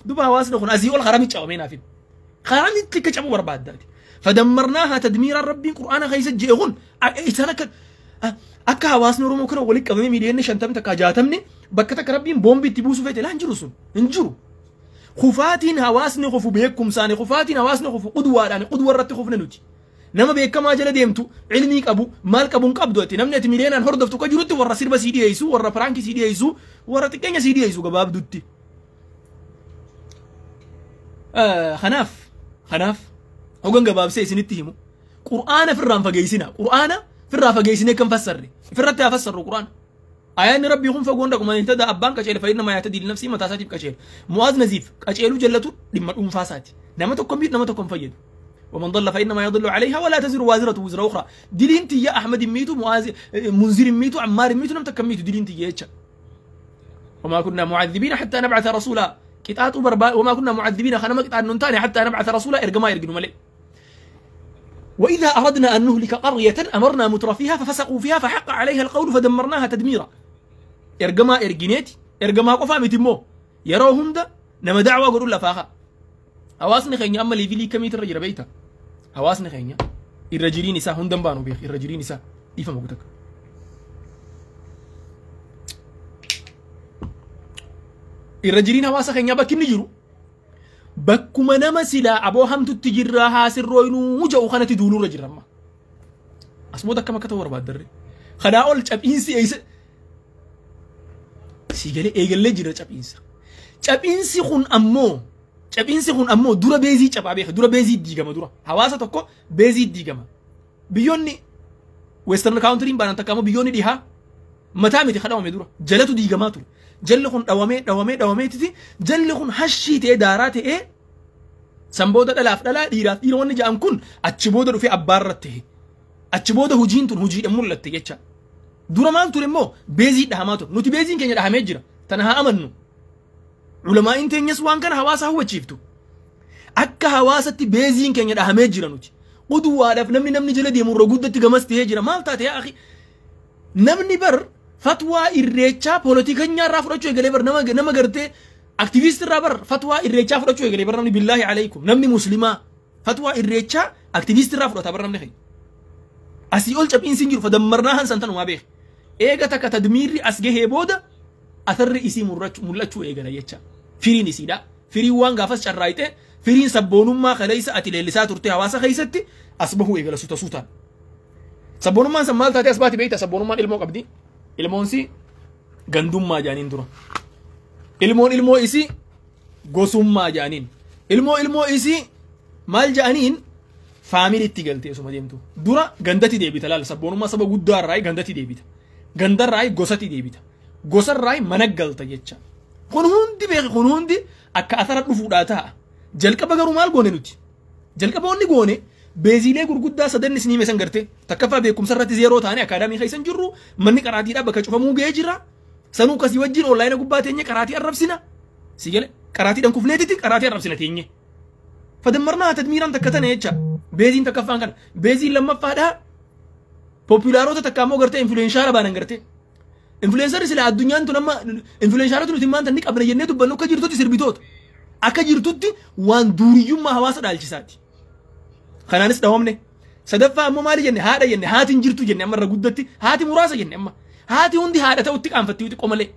Duba hawaasni kun asii ol harami cabamee naaf hima. Haramitti akka cabu barbaaddaati. Fadammarnaahaa tadmiiraan rabbiin qur'aana keessa je'e kun isaan akka hawaasni Oromoo kana walitti qabamee miiliyoonni 50 takka 60 bakka takka rabbiin boombii itti buusuu feete laan jiru sun hin jiru. Kufaatiin hawaasni kufu beekumsaani, kufaatiin hawaasni kufu qudwaadhaan, qudwa irratti kufne nuti. Nama beekamaa jala deemtu ilmii qabu maal qabu hin qabdu ati namni ati miliyoonaan hordoftu ka jirutti warra sirba sii dhiyeessu, warra piraankii sii dhiyeessu, warra xiqqeenya sii dhiyeessu gabaabdutti. Kanaaf hogan gabaabsee isinitti himu qur'aana firraan fageessina, qur'aana firraa fageessinee kan fassarre firratti haa fassarru qur'aana. Ayaanni rabbii kun fagoon dhaquma hin tada abbaan qaceele fayyina mayaata diil nafsii mataa isaatiif qaceele. Mu'aaz Naziif qaceeluu jallatu dhimma dhuunfaa isaati. Nama tokko miidhu nama tokko hin fayyadu. ومن ضل فإنما يضل عليها ولا تزر وازرة وزر أخرى. دلين تي يا أحمد ميتو معاذ منذر ميتو عمار ميتو نم تكميتو دلين تي يا وما كنا معذبين حتى نبعث رسولا. كتات وما كنا معذبين خنا ما كتات ننتاني حتى نبعث رسولا إرجما يرجنوا ملئ. وإذا أردنا أن نهلك قرية أمرنا مترفيها ففسقوا فيها فحق عليها القول فدمرناها تدميرا. إرجما إرجنيتي إرجما قفا متمو يروهم ده نما دعوة قولوا لفاخا. hawaasni keenya amma leevilii kamiitu irra jira beektaa? Hawaasni keenya irra jiriin isaa hundan baanu beek, irra jiriin isaa dhiifama guutakka. Irra jiriin hawaasa keenyaa bakki inni jiru bakkuma nama silaa aboo hamtutti jirraa haasirrooynuu ja'u kanatti duulurra jirra amma. Asmoota akkam akka ta'u barbaaddarre. Kanaa ol caphiinsi eessa si galee eegallee jira caphiinsa. Caphiinsi kun ammoo dura beezii cabaa beeka, dura beezii diigama dura. Hawaasa tokko beezii diigama. Biyyoonni Western country'n baanan takka ammoo biyyoonni dhihaa mataa miti kadhawame dura. Jalatu diigamaa ture. Jalli kun dhawamee dhawamee dhawameetiti jalli kun hashii ta'ee daaraa ta'ee san booda dhalaaf dhalaa dhiiraaf dhiira wanni ja'an kun achi booda dhufee abbaarra ta'e. Achi booda hojiin tun hojiidhaan mul'atte jecha. Dura maal ture immoo beezii dhahamaa ture. Nuti beeziin keenya dhahamee jira. Tana haa amannu. Ulamaa'in teenyas waan kana hawaasa hubachiiftu. Akka hawaasatti beeziin keenya dhahamee jira nuti. Quduwaadhaaf namni jala deemu irra guddatti gamas ta'ee jira. Maal taate yaa akhi? Namni bar fatwaa irreechaa poolitikanyaa irraa fudhachuu eegalee bar nama gartee aktiviist irraa bar fatwaa irreechaa fudhachuu eegalee bar namni billaahi alaykum namni muslimaa fatwaa irreechaa aktiviist irraa fudhata bar namni keenya. Asii ol caphiinsi hin jiru fadammarnaa hansan tanumaa beek. Eega takka tadmiirri as gahee booda atharri isii mul'achuu eegala jecha. Firiin isiidha. Firiin waan gaafas carraayite firiin sabboonummaa kaleessa ati leellisaa turte hawaasa keessatti as bahuu eegala suuta suutaan. Sabboonummaan san maal taate as baati beekta? Sabboonummaan ilmoo qabdi. Ilmoon si gandummaa jaaniin dura. Ilmoon ilmoo isii gosummaa jaaniin. Ilmoo isii maal jaaniin faamiliitti galtee osuma deemtu. Dura gandatti deebita laala sabboonummaa saba guddaarraa gandatti deebita. Gandarraa gosatti deebita. Gosarraa mana galta jecha. Kun hundi beeki kun hundi akka athara dhufuudhaa ta'a. Jalqaba garuu maal goone nuti? Jalqaba wanni goone beeziilee gurguddaa sadan isinii meesan garte takkaffaa beekumsa irratti zeeroo taane akaadaamii keessa hin jirru manni qaraatiidhaa bakka cufamuu ga'ee jira. Sanuu kasii wajjin onlaayina gubbaa teenye qaraatii arrabsina. Si gale qaraatiidhaan kufneetitti qaraatii arrabsina teenye. Fadammarnaa tadmiiraan takka tana jecha. Beeziin takkaffaan kana. Beeziin lammaffaadhaa. Populaarota takka ammoo gartee influenshaara baanan gartee. Influensarri sila addunyaan tun amma influenshaarota nuti maanta ni qabna jennee dubbannu akka jirtutti sirbitoota. Akka jirtutti waan duuriyyummaa hawaasa dhaalchisaati. Kanaanis dhawamne. Sadaffaa ammoo maali jenne haadha jenne haati hin jirtu jenne amma irra guddatti haati muraasa jenne amma. Haati hundi haadha ta'utti qaanfatti xiqqoo malee.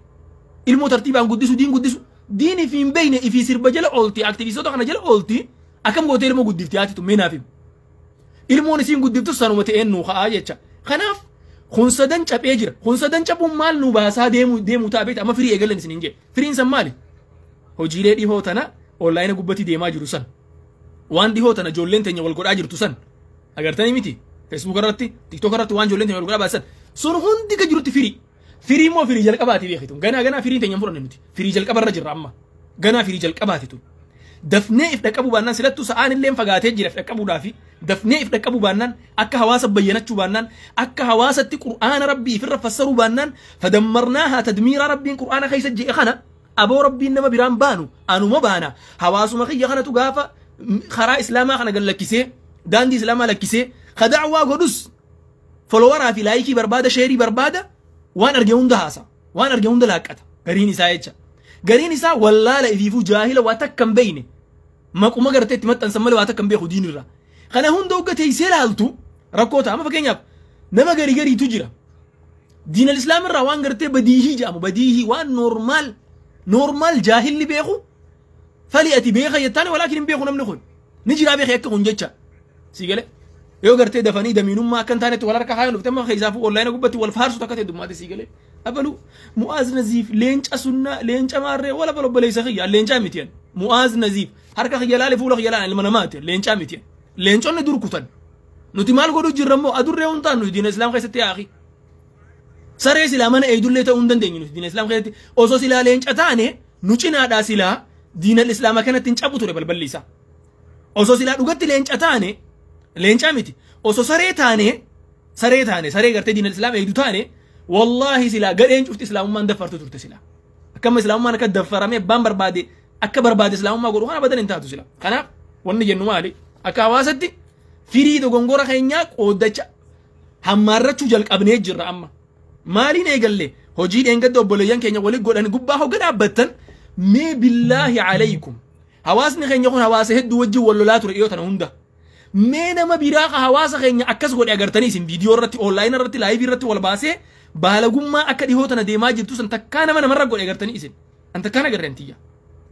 Ilmoo tartiibaan guddisu diin guddisu. Diin ifii hin beekne ifii sirba jala oolti aktivistoota kana jala oolti akkam gootee ilmoo guddifti haati tun mee naaf himu. Ilmoon isiin guddiftu sanuma ta'een nuu ka'aa jecha. Kanaaf kun sadan caphee jira. Kun sadan caphuun maal nu baasaa deemu ta'a beekta amma firii eegalan isin hin jee. Firiin san maali? Hojiilee dhihoo tana onlaayina gubbatti deemaa jiru san. Waan dhihoo tana ijoolleen teenya wal godhaa jirtu san. Agartanii miti? Facebook irratti, TikTok irratti waan ijoolleen teenya wal godhaa baasan. Sun hundi ka jirutti firii. Firii immoo firii jalqabaati beekitu. Ganaa ganaa firiin teenya hin fudhanne nuti. Firii jalqabarra jirra amma. Ganaa firii jalqabaati tun. Dafnee if dhaqqabuu baannaan silattuu sa'aan illee fagaatee jira if dhaqqabuudhaafi dafnee if dhaqqabuu baannaan akka hawaasa bayyanachuu baannaan akka hawaasatti qur'aana rabbii ifirra fassaruu baannaan fadammarnaahaa tadmiiraa rabbiin qur'aana keessa je'e kana aboo rabbiin nama biraan baanu anuma baana hawaasuma kiyya kanatu gaafa karaa islaamaa kana gad lakkisee daandii islaamaa lakkisee ka da'waa godhus folowaraa fi laayikii barbaada sheerii barbaada waan arge hunda haasa waan arge hunda laaqqata gariin isaa jecha. Gariin isaa wallaala ifiifuu jaahila waa takka hin beekne maquma gartee itti maxxansan malee waa takka hin beeku diinirraa. Kana hunda hogga teessee laaltu rakkoo ta'a. Amma fakkeenyaaf nama garii gariitu jira. Diinal islaam irraa waan gartee badiihii jedhamu badiihii waan noormaal noormaal jaahilli beeku fali ati beeka jettaan walaakin hin beeku namni kun ni jiraa beeke akka kun jecha. Si galee yoo gartee dafanii damiinummaa akka hin taanetti wal harka kaayan dhufte amma keessaafuu onlaayina gubbatti wal faarsu takka ta'e dummaate si galee. Abalu Mu'aaz Naziif leenca sunnaa leenca maarree wala balo obboleessa kiyya leencaa miti yan Mu'aaz Naziif harka kiyya laale fuula kiyya laale ilma namaati leencaa miti yan leenconni dur kutan nuti maal godhuu jirra immoo adurree hun taanu nuti diina islaam keessatti yaa akhi saree silaa mana eedullee ta'uu hin dandeenyu nuti diina islaam keessatti osoo silaa leenca taane nu cinaadhaa silaa diina islaama kanatti hin cabu ture balballi isaa osoo silaa dhugatti leenca taane leencaa miti osoo saree taane saree taane saree gartee diina islaam eedu taane Wallaahi silaa gadheen cufti islaamummaan daffartu turte silaa. Akkama islaamummaan akka daffaramee abbaan barbaade akka barbaade islaamummaa godhu kana badan hin taatu silaa. Kanaaf wanni jennu maali? Akka hawaasatti firii dogongora keenyaa qooddacha hammaarrachuu jalqabnee jirra amma. Maaliin eegalle hojii dheengadda obboleeyyan keenya wali godhan gubbaa hogga dhaabbattan mee billaahi alaykum. Hawaasni keenya kun hawaasa hedduu wajjin wal lolaa ture dhiyoo tana hunda. Mee nama biraa ka hawaasa keenya akkas godhe agartanii isin viidiyoo irratti onlaayinii irratti laayivii irratti wal baasee baalagummaa akka dhihoo tana deemaa jirtu san takkaa nama namarra godhe agartanii isin. An takkaan agarre antiyya.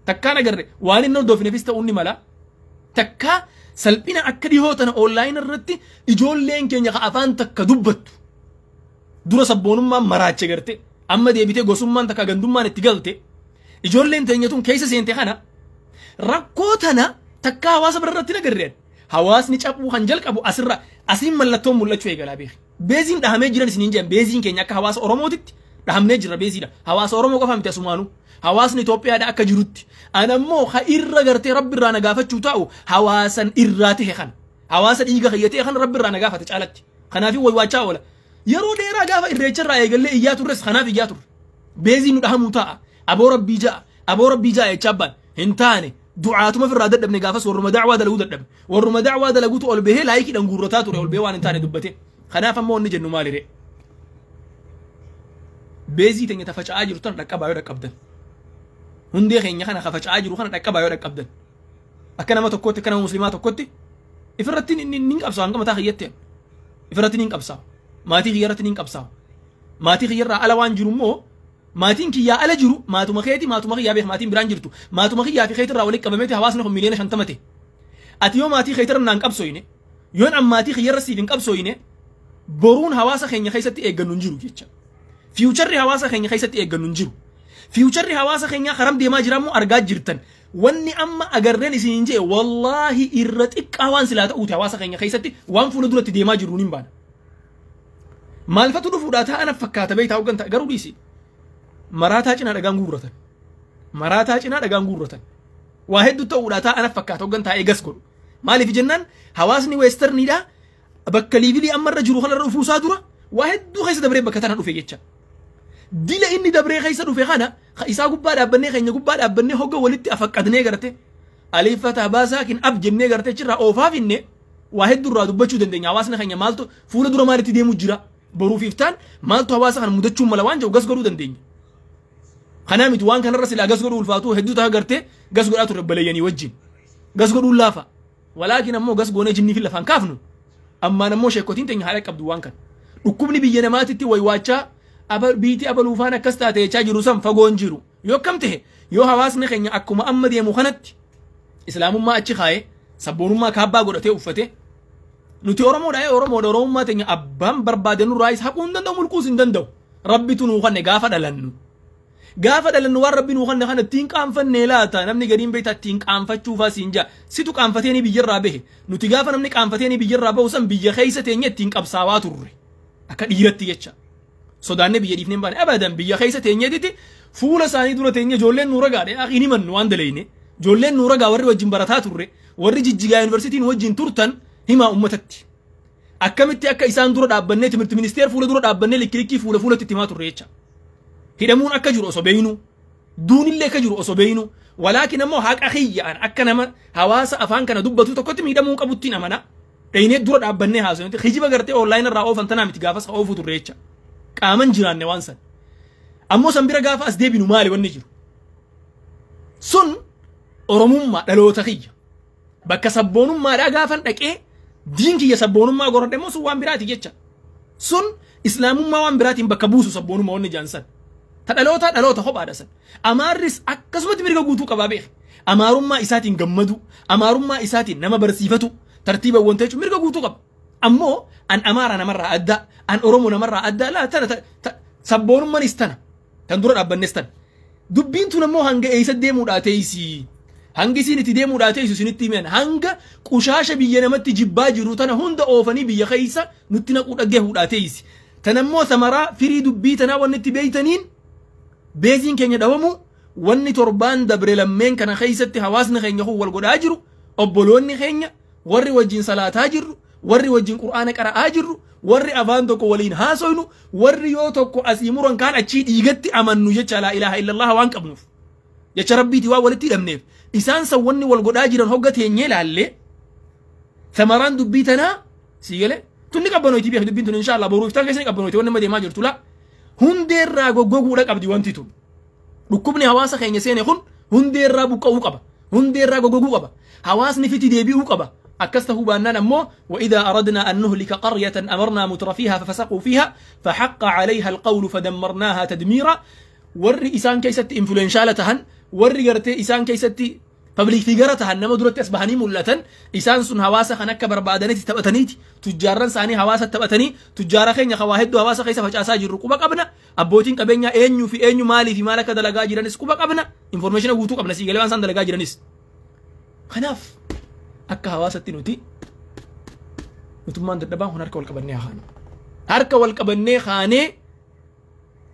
Takkaan agarre waan inni hordofneefis ta'uu ni mala. Takkaa salphina akka dhihoo tana onlaayinii irratti ijoolleen keenya ka afaan takka dubbattu. Dura sabboonummaan maraache garte amma deebitee gosummaan takka gandummaan itti galte ijoolleen teenya tun keessa seente kana rakkoo tana takkaa hawaasa bira irratti nagarreen. Hawaasni caphuu kan jalqabu asirra asiin mallattoon mul'achuu eegalaa beeki. Beeziin dhahamee jiran isiniin jedhan beeziin keenya akka hawaasa Oromootitti dhahamnee jirra beeziidha. Hawaasa Oromoo qofa miti asumaanuu. Hawaasni Itoophiyaadha akka jirutti. Ana immoo ka irra gartee Rabbi irraa na gaafachuu taa'u hawaasan irraa ta'e kana. Hawaasa dhiiga kiyya ta'e kana Rabbi irraa na gaafata caalatti. Kanaafii waywaachaa oola. Yeroo dheeraa gaafa irreecha irraa eegallee iyyaa turres kanaaf iyyaa turre. Beeziin nu dhahamuu taa'a. Aboo Rabbii ja'a. Aboo Rabbii ja'a jechaa abbaan hin taane. Du'aatuma ofirraa dadhabne gaafas warruma da'waa dalaguu dadhabne. Warruma da'waa dalaguutu ol bahee laayikiidhaan guurrataa ture ol bahee waan hin taane dubbate. Kanaaf ammoo wanni jennu maali ree? Beezii teenya ta faca'aa jirtu tana dhaqqabaa yoo dhaqqabdan. Hundee keenya kana ka faca'aa jiru kana dhaqqabaa yoo dhaqqabdan. Akka nama tokkootti akka nama muslimaa tokkotti ifirratti ni qabsaa'u hanga mataa kiyyatti. Ifirratti ni qabsaa'u. Maatii kiyyarratti ni qabsaa'u. Maatii kiyyarraa ala waan jiru immoo maatiin kiyyaa ala jiru maatuma keeti maatuma kiyyaa beek maatiin biraan jirtu maatuma kiyyaa fi keetirraa walitti qabameeti hawaasni kun miliyoona 50 ta'e. Ati yoo maatii keetirra naan qabsooyne yoon an maatii kiyyarra siif hin qabsooyne boruun hawaasa keenya keessatti eeggannu hin jiru jecha. Fiiwcharri hawaasa keenya keessatti eeggannu hin jiru. Fiiwcharri hawaasa keenyaa karam deemaa jira immoo argaa jirtan. Wanni amma agarreen isin hin jee wallaahi irra xiqqaa waan silaa ta'uuti hawaasa keenya keessatti waan fuula duratti deemaa jirru hin baana. Maalfatu dhufuudhaa taa'an fakkaata beektaa hoggan ta'a garuu dhiisi. Maraataa cinaa dhagaan guurratan. Maraataa cinaa dhagaan guurratan. Waa hedduu ta'uudhaa taa'an fakkaata hoggan taa'ee gas godhu. Maaliif jennaan hawaasni weestarniidhaa bakka liivilii ammarra jiru kanarra dhufuusaa dura waa hedduu keessa dabaree bakka tana dhufe jecha. Dila inni dabree keessa dhufe kana isaa gubbaa dhaabbannee keenya gubbaa dhaabbannee hogga walitti afaqqadnee garte aliifata baasaakin ab jennee garte achirraa oofaa finne waa hedduurraa dubbachuu dandeenya. Hawaasni keenya maaltu fuula dura maalitti deemu jira boruuf iftaan maaltu hawaasa kana mudachuu mala waan jedhu gas godhuu dandeenya. Kanaa miti waan kanarra silaa gas godhuu ulfaatu hedduu ta'a gartee gas godhaa turre baleeyyanii wajjin gas godhuun laafa walaakin ammoo gas goonee jinnii fi lafaan kaafnu ammaan ammoo sheekotiin teenya haala qabdu waan kana dhukkubni biyya namaatitti waywaachaa biitii abaluufaan akkas taate jechaa jiru san fagoon jiru yoo akkam ta'e yoo hawaasni keenya akkuma amma deemu kanatti islaamummaa achi kaa'ee sabboonummaa kaabbaa godhatee uffate nuti Oromoodha Oromoodha Oromummaa teenya abbaan barbaade nurraa isa haquu hin danda'u mulquus hin danda'u rabbitu nuu kanne gaafa dhalannu waan rabbi nuu kanne kana ittiin qaanfannee laata namni gadiin beektaa ittiin qaanfachuufaa siin jaa situ qaanfatee ni biyyarraa bahe nuti gaafa namni qaanfatee ni biyyarraa bahu san biyya keessa teenya ittiin qabsaawaa turre akka dhiiratti jecha sodaannee biyya dhiifnee hin baane abadan biyya keessa teenyeetitti fuula isaanii dura teenya ijoolleen nuu ragaadhe hin himannu waan dalayne ijoolleen nuu ragaa warri wajjin barataa turre warri Jijjigaa yuunivarsiitiin wajjin turtan himaa ummatatti akkamitti akka isaan dura dhaabbannee timirti ministeer fuula dura dhaabbannee likkilikkii fuula fuulatti itti himaa turre jecha hidhamuun akka jiru osoo beeynu duunillee akka jiru osoo beeynu walaakin ammoo haqa kiyya'an akka nama hawaasa afaan kana dubbatu tokkotti miidhamuu qabuttiin amana dhaynee dura dhaabbannee haasofne hijiba gartee onlaayinii irraa oofan tanaa miti gaafas oofu turre jecha qaaman jiraanne waan san ammoo san bira gaafa as deebinu maali wanni jiru sun Oromummaa dhaloota kiyya bakka sabboonummaadhaa gaafan dhaqee diin kiyya sabboonummaa gorodhe immoo sun waan biraati jecha sun islaamummaa waan biraatiin bakka buusu sabboonummaa wanni jaan san ta dhaloota dhaloota kophaadha san amaarris akkasumatti mirga guutuu qabaa beeka amaarummaa isaatiin gammadu amaarummaa isaatiin nama barsiifatu tartiiba wanta jechuun mirga guutuu qaba ammoo an amaara namarraa adda an oromoo namarraa adda laa tana sabboonummanis tana tan dura dhaabbannes tana dubbiin tun ammoo hanga eessa deemuudhaa teessii hangi isin itti deemuudhaa teessu isinitti himan hanga qushaasha biyya namatti jibbaa jiru tana hunda oofanii biyya keessa nutti naquu dhaggeehuudhaa teessi tan ammoo samaraa firii dubbii tanaa wanni itti beeytaniin beeziin keenya dhabamu wanni torbaan dabre lammeen kana keessatti hawaasni keenya kun wal godhaa jiru obboloonni keenya warri wajjin salaataa jirru warri wajjin qur'aana qara'aa jirru warri afaan tokko waliin haasoynu warri yoo tokko asii muran kaan achii dhiigatti amannu jecha laa ilaaha illallah waan qabnuuf jecha rabbiiti waan walitti hidhamneef isaan san wanni wal godhaa jiran hogga teenyee laallee samaraan dubbii tanaa sii galee tunni qabbanoyti beek dubbiin tun inshaallah boruuf iftaan keessatti qabbanoyti wanni amma deemaa jirtu laa hundeerraa goggoguudha qabdi wanti tun dhukkubni hawaasa keenya seene kun hundeerraa buqqa'uu qaba hundeerraa goggoguu qaba hawaasni fiti deebi'uu qaba akkas tahuu baannaan ammoo وإذا أردنا أن نهلك قرية أمرنا مترفيها ففسقوا فيها فحق عليها القول فدمرناها تدميرا warri isaan keessatti influential tahan warri gartee isaan keessatti public figure tahan nama duratti as bahanii mul'atan isaan sun hawaasa kan akka barbaadanitti taphataniiti tujjaarran isaanii hawaasa taphatanii tujjaara keenya waa hedduu hawaasa keessa facaasaa jirru quba qabna abbootiin qabeenyaa eenyuu fi eenyu maalii fi maal akka dalagaa jiranis quba qabna information guutuu qabna sii galee waan isaan dalagaa jiranis kanaaf akka hawaasatti nuti nutummaan dadhabaan kun harka wal qabannee haanu harka wal qabannee haanee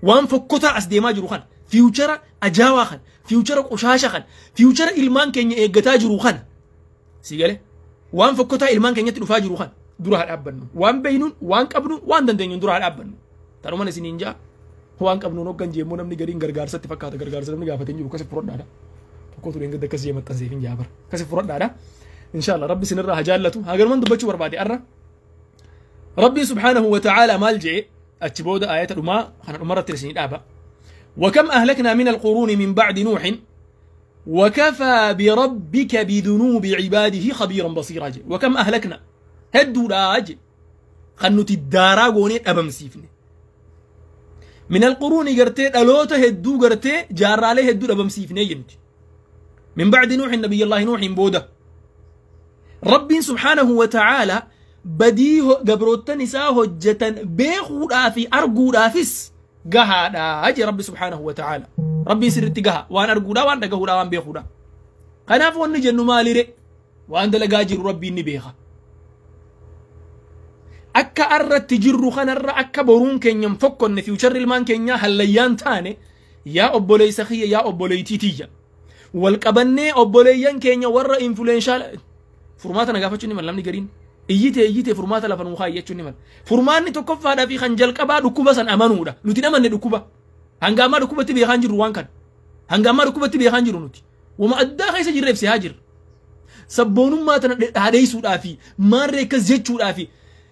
waan fokkotaa as deemaa jiru kana fiiwuchara ajaawaa kana fiiwuchara qushaasha kana fiiwuchara ilmaan keenya eeggataa jiru kana sii galee waan fokkotaa ilmaan keenyatti dhufaa jiru kana dura haa dhaabbannu waan beeynuun waan qabnuun waan dandeenyuun dura haa dhaabbannu tanuman isiniin ja'a waan qabnuun hoggan jeemmoo namni gariin gargaarsatti fakkaata gargaarsa namni gaafatee jiru akkasi fudhadhaadha tokkotu dheengadda akkas jee maxxanseef hin jaa bara akkasi fudhadhaadha inshallah rabbi isinirraa haa jaallatu haa garuman dubbachuu barbaade arra rabbiin subhaanahu wa ta'aala maal jee achi booda aayata dhumaa kana dhumarratti isinii dhaaba وكم أهلكنا من القرون من بعد نوح وكفى بربك بذنوب عباده خبيرا بصيرا وكم أهلكنا هدوا راج خنوت الدارا غوني أبم سيفني من القرون قرتي ألوته هدو قرتي جار عليه هدو أبم سيفني يمتي من بعد نوح النبي الله نوح بوده رب سبحانه وتعالى بديه قبروت نساء هجة بيخودا في أرجودا فيس gahaadha aje rabbi subhaanahu wa ta'aala rabbiin sirritti gaha waan arguudha waan dhagahuudha waan beekuudha kanaaf wanni jennu maalire waan dalagaa jiru rabbiin ni beeka akka arratti jirru kanarra akka boruun keenya hin fokkonne fiiwcharri ilmaan keenyaa hallayyaan taane yaa obboleessa kiyya yaa obboleeytii tiyya wal qabannee obboleeyyan keenya warra influential furmaata na gaafachuun ni mala namni gariin iyyitee iyyitee furmaata lafa nuu kaa'i jechuun ni mala. Furmaanni tokkoffaadhaa fi kan jalqabaa dhukkuba san amanuudha. Nuti hin amanne dhukkuba. Hanga ammaa dhukkubatti beekaan jirru waan kana. Hanga ammaa dhukkubatti beekaan jiru nuti. Wama addaa keessa jirreef si haa jirra. Sabboonummaa tana dhaadheessuudhaafi maarree akkas jechuudhaafi.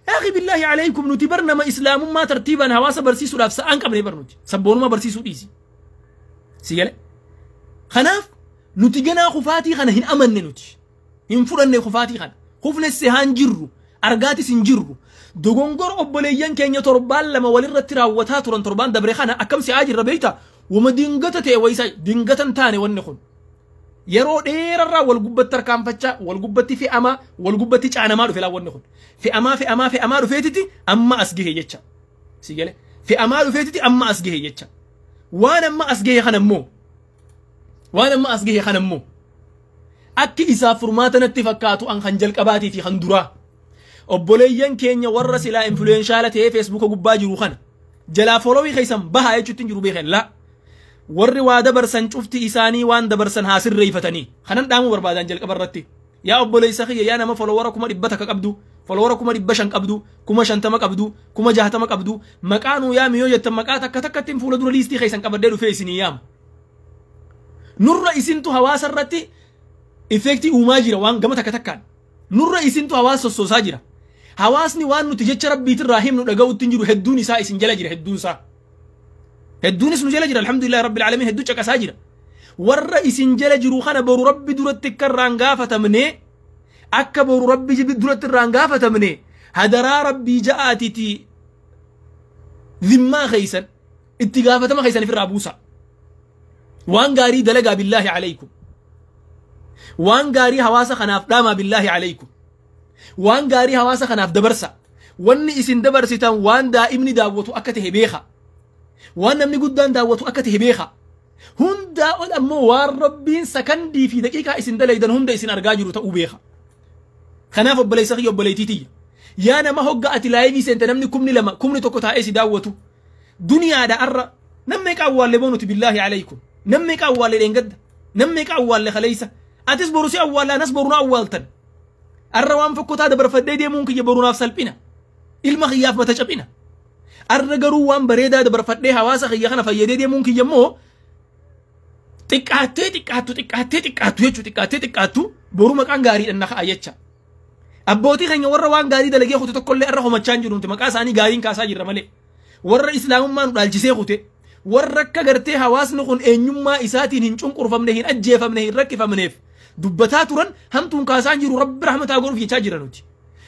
Yaaqi billaahi alaykum nuti bar nama islaamummaa tartiibaan hawaasa barsiisuudhaaf sa'aan qabne bar nuti. Sabboonummaa barsiisuu dhiisi. Si gale? Kanaaf nuti ganaa kufaatii kana hin amanne nuti. Hin fudhanne kufaatii kana. Kufne si haan jirru. Argaatis hin jirru. Dogongora obboleeyyan keenya torbaan lama walirratti raawwataa turan torbaan dabre kana akkam si'aa jirra beektaa? Wama dingata ta'e wayisaa dingata hin taane wanni kun. Yeroo dheerarraa wal gubbatti tarkaanfachaa, wal gubbatti fe'amaa, wal gubbatti caanamaa dhufe laa wanni kun. Fe'amaa fe'amaa fe'amaa dhufeetiti amma as gahe jecha. Si gale? Fe'amaa dhufeetiti amma as gahe jecha. Waan amma as gahe kana immoo waan amma as gahe kana immoo akki isaaf furmaata natti fakkaatu an kan jalqabaatii fi kan duraa. Obboleeyyan keenya warra silaa influenshaala ta'ee feesbuuka gubbaa jiru kana jalaa foolowii keessan bahaa jechuutti hin jiru beekan laa. Warri waa dabarsan cufti isaanii waan dabarsan haa sirreeffatanii kanan dhaamuu barbaadan jalqaba irratti. Yaa obboleessa kiyya yaa nama folowara 100,000 qabdu, folowara 500,000 qabdu, 50,000 qabdu, 60,000 qabdu, maqaa nuu yaami yoo jettan maqaa takka takkatti fuula dura liistii keessan qabadhee dhufee isinii yaama. Nurra isintu hawaasa irratti effektii uumaa jira waan gama takka takkaan. Nurra isintu hawaasa sossoosaa jira. Hawaasni waan nuti jecha rabbiitirraa himnu dhaga'utti hin jiru hedduun isaa isin jala jira hedduun isaa. Hedduunis nu jala jira alhamdulillahi rabbil alamin hedduu caqasaa jira. Warra isin jala jiru kana boru rabbi duratti akka irraan gaafatamne akka boru rabbi duratti irraan gaafatamne hadaraa rabbii ja'aatiti zimmaa keessan itti gaafatama keessan ofirraa buusa. Waan gaarii dalagaa billaahi alaykum. Waan gaarii hawaasa kanaaf dhaamaa billaahi alaykum. Waan gaarii hawaasa kanaaf dabarsa. Wanni isin dabarsitan waan daa'imni daawwatu akka ta'e beeka. Waan namni guddaan daawwatu akka ta'e beeka. Hundaa ol ammoo waan rabbiin sakandii fi daqiiqaa isin dalaydan hunda isin argaa jiru ta'uu beeka. Kanaaf obboleessa kiyya obboleettii tiyya. Yaa nama hogga ati laayivii seente namni 2,000 1,000 taa'ee si daawwatu. Duniyaadha arra namni meeqa awwaalle boonuti billaahi alaykum. Namni meeqa awwaalle dheengadda. Namni meeqa awwaalle kaleessa. Atis boru si awwaalla anas boru na awwaaltan. Arra waan fokkotaa dabarfadhee deemuun kiyya borunaaf salphina. Ilma kiyyaaf mata caphina. Arra garuu waan bareedaa dabarfadhee hawaasa kiyya kana fayyadee deemuun kiyya immoo xiqqaattee xiqqaattu xiqqaattee xiqqaattu jechuu xiqqaattee xiqqaattu boru maqaan gaariidhaan na ka'a jecha. Abbootii keenya warra waan gaarii dalagee kute tokkollee arra homachaa hin jiru nuti maqaa isaanii gaariin kaasaa jirra malee. Warra islaamummaa nu dhaalchisee kute warra akka gartee hawaasni kun eenyummaa isaatiin hin cunqurfamne hin ajjeefamne hin rakkifamneef dubbataa turan hamtuun kaasaa hin jiru rabbi rahmataa godhuuf jechaa jira nuti.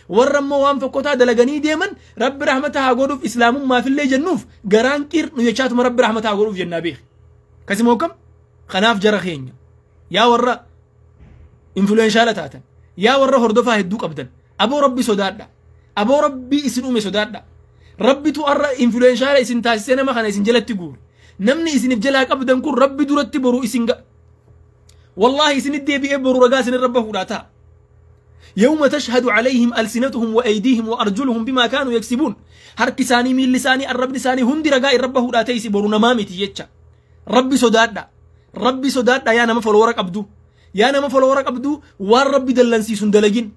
Warra immoo waan fokkotaa dalaganii deeman rabbi rahmataa haa godhuuf islaamummaafillee jennuuf garaan qirnu jechaatuma rabbi rahmataa haa godhuuf jennaa beeki. Kasimoo kam? Kanaaf jara keenya yaa warra influenshaala taatan yaa warra hordofaa hedduu qabdan aboo rabbi sodaadha. Aboo rabbi isin uume sodaadha. Rabbitu arra influenshaala isin taasisee nama kana isin jalatti guure. Namni isiniif jalaa qabdan kun rabbi duratti boru isin wallahi isinit deebi'ee boru ragaa isin irra bahuudhaa ta'a. يوم تشهد عليهم ألسنتهم وأيديهم وأرجلهم بما كانوا يكسبون. هرك ساني ميل لساني الرب لساني هندي رجاء ربه لا تيسي برو نمامتي يتشا. ربي سدادا ربي سدادا يا نما فلورك أبدو يا نما فلورك أبدو والرب دلنسي سندلجين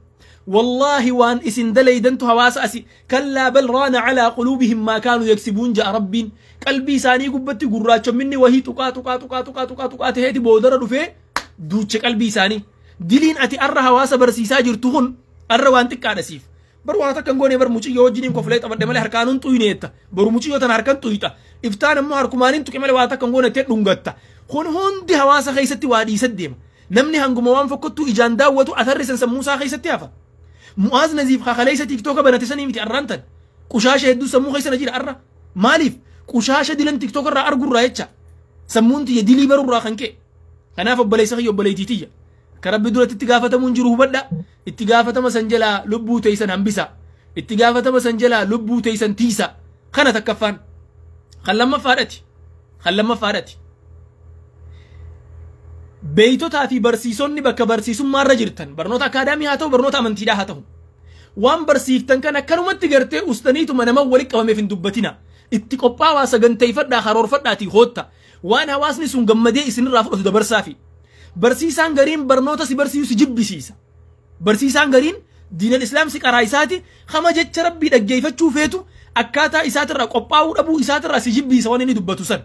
والله وان إسن دليدنتو هواس أسي كلا بل ران على قلوبهم ما كانوا يكسبون جاء ربين قلبي ساني قبتي قراتش مني وهي تقا تقا تقا تقا تقا تقا تهيتي بودر رفي دوتش قلبي ساني دلين أتي أرى هواس برسيسا جرتهن أرى وان تكادسيف بر وانا تكن غوني بر موچي يوجينين كوفليت أبد مالي هركانون توينيتا بر موچي يوتن هركان تويتا إفتان مو هركمانين تكمل وانا تكن غوني تدونغتا خون هندي هواس خيستي وادي سديم نمني هنغمو وان فكتو إجان داوتو أثرسن سموسا خيستي هفا mu'aaz naziif kakaleessa tiktooka banate sanii miti arraan tan qushaasha hedduu sammuu keessa na jira arra maaliif qushaasha dilan tiktooka irraa argurraa jecha sammuun tiyya dilii barurraa kan ka'e kanaaf obboleessa kiyya obboleettii tiyya ka rabbi duratti itti gaafatamuun jiru hubadha itti gaafatama san jalaa lubbuu teessan hambisa itti gaafatama san jalaa lubbuu teessan tiisa kana takkaffaan kan lammaffaadhati beeytotaa fi barsiisonni bakka barsiisummaarra jirtan barnoota akaadaamii haa ta'u barnoota amantiidhaa haa ta'u waan barsiiftan kan akkanumatti gartee ustaniituma nama walitti qabameef hin dubbatina itti qophaawaa saganteeffadhaa karoorfadhaatii hootta waan hawaasni sun gammadee isinirraa fudhatu dabarsaafi barsiisaan gariin barnoota si barsiisu si jibbisiisa barsiisaan gariin diinal islaam si qaraa isaati hama jecha rabbii dhaggeeffachuu feetu akkaataa isaatirraa qophaa'uu dhabuu isaatirraa si jibbiisa waan inni dubbatu san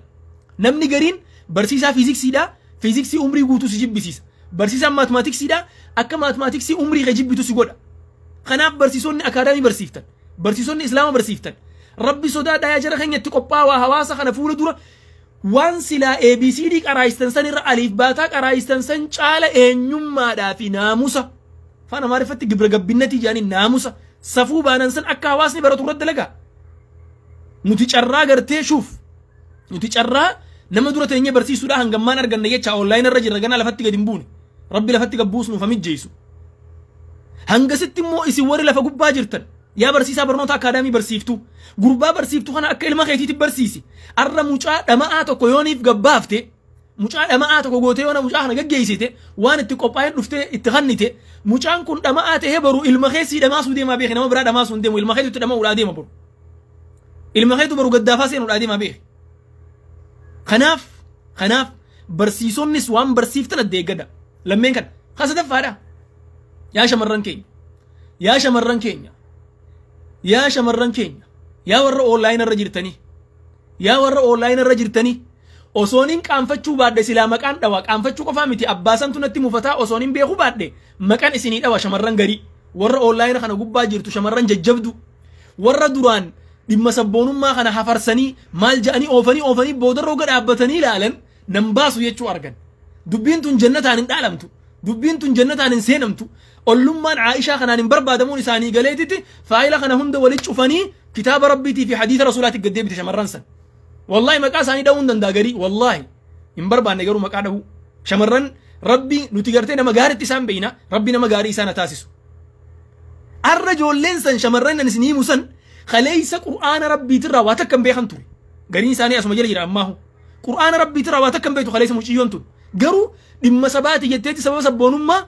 Namni gariin barsiisaa fiiziksiidha, fiiziksii umrii guutuu si jibbisiisa. Barsiisaan maatimaatiksiidha, akka maatimaatiksii umrii kee jibbitu si godha. Kanaaf barsiisonni akaadaamii barsiiftan, barsiisonni islaama barsiiftan, rabbi sodaadhaa yaa jara keenyatti qophaawaa. Hawaasa kana fuula dura waan silaa ABCD qaraayistan san irra aliif baataa qaraayistan san caala eenyummaadhaa fi naamusa, afaan Amaariffatti gibra gabbinnatii jedhanii, naamusa safuu baanan san akka hawaasni baratu irratti dalagaa. Nuti carraa gartee shuuf nuti carraa nama dura teenyee barsiisuudhaa hangammaan arganne jecha online irra jirra, ganaa lafatti gadi hin buune. Rabbi lafatti gabbuus nuuf hamijjeessu. Hangasitti immoo isin warri lafa gubbaa jirtan, yaa barsiisaa barnoota akaadaamii barsiiftu, gurbaa barsiiftu kana akka ilma keetiitti barsiisi. Arra mucaa dhama'aa tokko yooniif gabbaafte, mucaa dhama'aa tokko gootee yoona mucaa kana gaggeessite, waan itti qophaa'een dhuftee itti kannite, mucaan kun dhama'aa ta'ee boru ilma keessii dhamaasuu deemaa beeki. Nama biraa dhamaasuu hin deemu, ilma keetu itti dhama'uudhaa deema boru. Ilma keetu boru gaddaafaa seenuudhaa deemaa beeki. Kanaaf barsiisonnis waan barsiiftan adda eeggadha. Lammeen kana kasadaffaadha. Yaa shamarran keenya, yaa shamarran keenya, yaa shamarran keenya, yaa warra online irra jirtanii, yaa warra online irra jirtanii, osoon qaanfachuu baadhe silaa maqaan dhawa. Qaanfachuu qofaa miti, abbaasantu natti mufataa. Osoon hin beekuu baadhe maqaan isinii dhawa. Shamarran garii warra online kana gubbaa jirtu, shamarran jajjabdu warra duraan dhimma sabboonummaa kana hafarsanii maal ja'anii oofanii oofanii boodarra oga dhaabbatanii ilaalan nan baasu jechuu argan. Dubbiin tun jannataan hin dhaalamtu, dubbiin tun jannataan hin seenamtu, ollummaan Aayishaa kanaan hin barbaadamuun isaanii galeetitti faayila kana hunda walitti cufanii kitaaba rabbiitii fi hadiisa rasuulaatti gad deebite shamarran san. Wallaahi maqaa isaanii dha'uu hin danda'a garii, wallaahi hin barbaanne garuu maqaa dha'uu. Shamarran rabbi nuti gartee nama gaariitti isaan beeyna, rabbi nama gaarii isaan haa taasisu. Arra ijoolleen san, shamarran nan isin himu san, kaleessa qur'aana rabbiitirraa waa takka hin beekan ture. Gariin isaanii asuma jala jira ammaahu. Qur'aana rabbiitirraa waa takka hin beektu kaleessa mucayyoon tun. Garuu dhimma sabaati jetteetti sababa sabboonummaa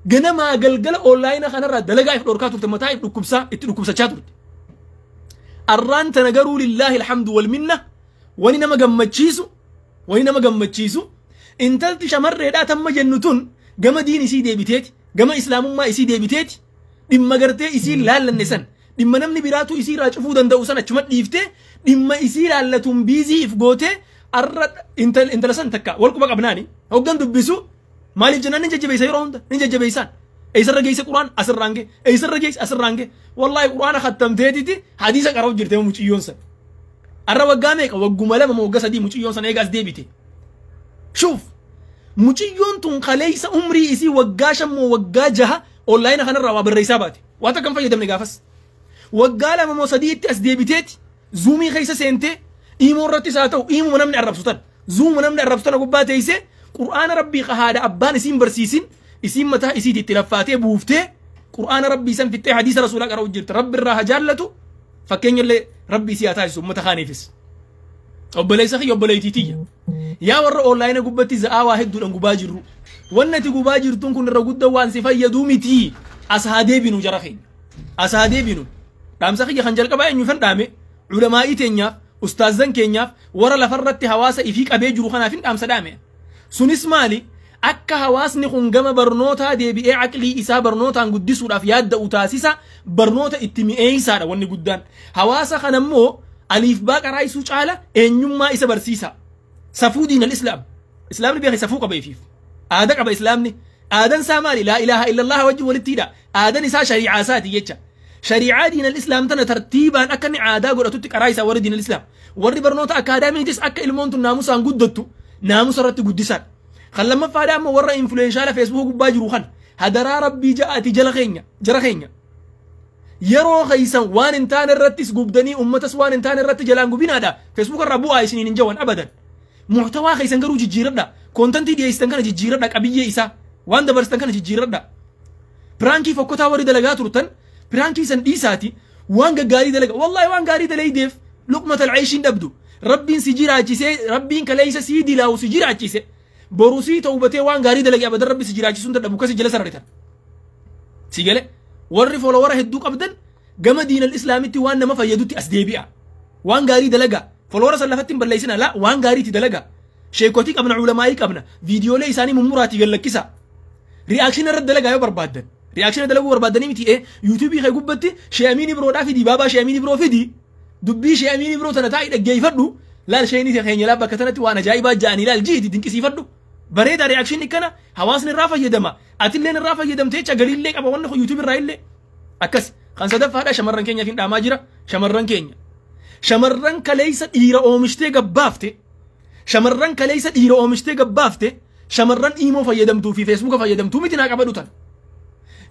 ganamaa galgala online kanarraa dalagaa if dhorkaa turte, mataa if dhukkubsaa itti dhukkubsachaa turte. Arraan tana garuu lillaahi alhamdu wal minna, wani nama gammachiisu, wani nama gammachiisu, intalti shamarreedhaa tamma jennu tun gama diin isii deebiteeti, gama islaamummaa isii deebiteeti, dhimma gartee isii laallanne san, dhimma namni biraatu isii irraa cufuu danda'u san achuma dhiiftee dhimma isii laallatuun busy if gootee arra intala san takka wal quba qabnaani hoggan dubbisu. Maaliif jennaan ni jajjabeessa, yeroo hunda ni jajjabeessaan. Eessarra geesse quraan asirraan gee, eessarra geesse asirraan gee, wallaahi quraana kattamteetiti hadiisa qara'u jirte muciyyoon san. Arra waggaa meeqa, wagguma 2 moo waggaa 3 muciyyoon san eegaas deebite. Shuuf, muciyyoon tun kaleessa umrii isii waggaa 5 moo waggaa 6 online kanarraa waa barreessaa baate, waa takka hin fayyadamne. Gaafas waggaa 2 moo 3tti as deebiteeti Zoomii keessa seentee, imoo irrattis haa ta'u, imuma namni arrabsu tan, Zoomuma namni arrabsu tana gubbaa teessee qur'aana rabbii haadha abbaan isiin barsiisin isiin mataa isiiti itti laffaatee buuftee qur'aana rabbii san fixxee hadiisa rasuulaa qara'u jirti. Rabbi irraa haa jaallatu, fakkeenya illee rabbi isii haa taasisu ummata kaaniifis. Obboleessa kiyya, obboleettii tiyya, yaa warra online gubbatti za'aa waa hedduudhaan gubaa jirru, wanni ati gubaa jirtuun kun irra guddaa waan si fayyaduu miti. As haa deebinu jara keenya, as haa deebinu. Dhaamsa kiyya kan jalqabaa eenyuufan dhaame? Ulamaa'ii teenyaaf, ustaazan keenyaaf, warra lafarratti hawaasa ifii qabee jiru kanaaf hin dhaamsa dhaame. Sunis maali? Akka hawaasni kun gama barnootaa deebi'ee aqlii isaa barnootaan guddisuudhaaf yaadda'u taasisa, barnoota itti mi'eeysaadha wanni guddaan. Hawaasa kana immoo aliif baa qaraayisuu caala eenyummaa isa barsiisa. Safuu diinal islaam, islaamni beeke safuu qaba, ifiif aada qaba islaamni. Aadan isaa maali? Laa ilaaha illallah wajjin walitti hidha. Aadan isaa shari'aa isaati jecha. Shari'aa diinal islaam tana tartiibaan akka inni aadaa godhatutti qaraa isaa warri diinal islaam, warri barnoota akaadaamiitis akka ilmoon tun naamusaan guddattu naamusa irratti guddisan. Kan lammaffaadha ammoo warra influential Facebook gubbaa jiru kan hadaraa rabbii ja'aati jala keenya, jara keenya, yeroo keeysan waan hin taane irrattis gubdanii ummatas waan hin taane irratti jalaan gubinaadha. Facebook irraa bu'aa isiniin hin jawan abadan. Muhtawaa keessan garuu jijjiiradha, contentii dhiyeessitan kana jijjiiradha, qabiyyee isaa waan dabarsitan kana jijjiiradha. Prankii fokkotaa warri dalagaa turtan prankii san dhiisaati waan gaggaarii dalaga. Wallaahi waan gaarii dalaydeef luqmatal ceeshiin dhabdu. Rabbiin si jiraachisee, rabbiin kaleessa sii dilaawu si jiraachise, boru sii ta'ubatee waan gaarii dalage abadan rabbi si jiraachisuun dadhabu kasi jala sararitan si gale. Warri follower hedduu qabdan gama diinal islaamitti waan nama fayyadutti as deebi'a, waan gaarii dalaga. Follower san lafatti hin balleessina, la waan gaariitti dalaga. Sheekotii qabna, ulamaa'ii qabna, viidiyoolee isaanii mummuraatii gallakkisa. Reaction irratti dalagaa yoo barbaaddan, reaction dalaguu barbaaddanii miti YouTubeii kee gubbatti Shee'amiin Ibroodhaa fidi, baabaa Shee'amiin Ibroo fidi, dubbii Shee'amiin Ibroo tana taa'ii dhaggeeffadhu. Laal sheeni keenya laa bakka tanatti waan ajaa'ibaa ja'anii laal jiiti dinqisiifadhu. Bareeda reakshinii kana hawaasni irraa fayyadama. Atilleen irraa fayyadamtee jecha galiillee qaba wanni kun YouTube irraa illee. Akkas kan sadaffaadha shamarran keenyaaf hin dhaamaa jira shamarran keenya. Shamarran kaleessa dhiira oomishtee gabbaafte. Shamarran kaleessa dhiira oomishtee gabbaafte. Shamarran iimoo fayyadamtuu fi feesbuuka fayyadamtuu miti naa qabadhu tan.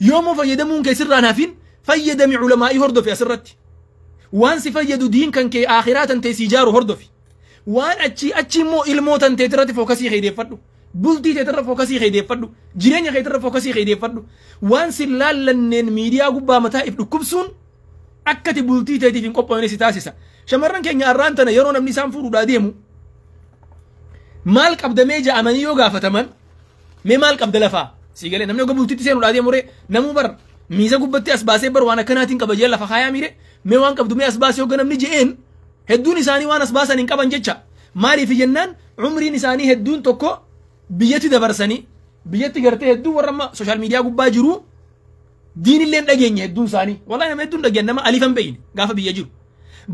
Yoomoo fayyadamuun kee sirraa naafin fayyadami culamaa'ii hordofi asirratti. Waan si fayyadu diin kan kee akhiraa tan ta'e si ijaaru hordofi. Waan achi achi immoo ilmoo tan ta'e irratti fookasii keedeeffadhu. Bultii teetirra fookasii keedeeffadhu. Jireenya keetirra fookasii keedeeffadhu. Waan si laallanneen miidiyaa gubbaa mataa if dhukkubsuun akkati bultii teetiif hin qophoofne si taasisa. Shamarran keenya arraan tana yeroo namni isaan fuudhuudhaa deemu maal qabdamee ja'amanii yoo gaafataman mee maal qabda lafaa si galee namni oga bultiitti seenuudhaa deemu ree namuu bar miisa gubbatti as baasee bar waan akkanaatiin qaba jee lafa kaayaa miire mee waan qabdu mee as baasee hogga namni je'een hedduun isaanii waan as baasan hin qaban jecha maaliif jennaan umriin isaanii hedduun tokko biyyatti dabarsanii biyyatti gartee hedduu warra amma sooshaal miidiyaa gubbaa jiru diinillee hin dhageenye hedduun isaanii wallahi nama hedduun dhageen nama alifan beeyne gaafa biyya jiru.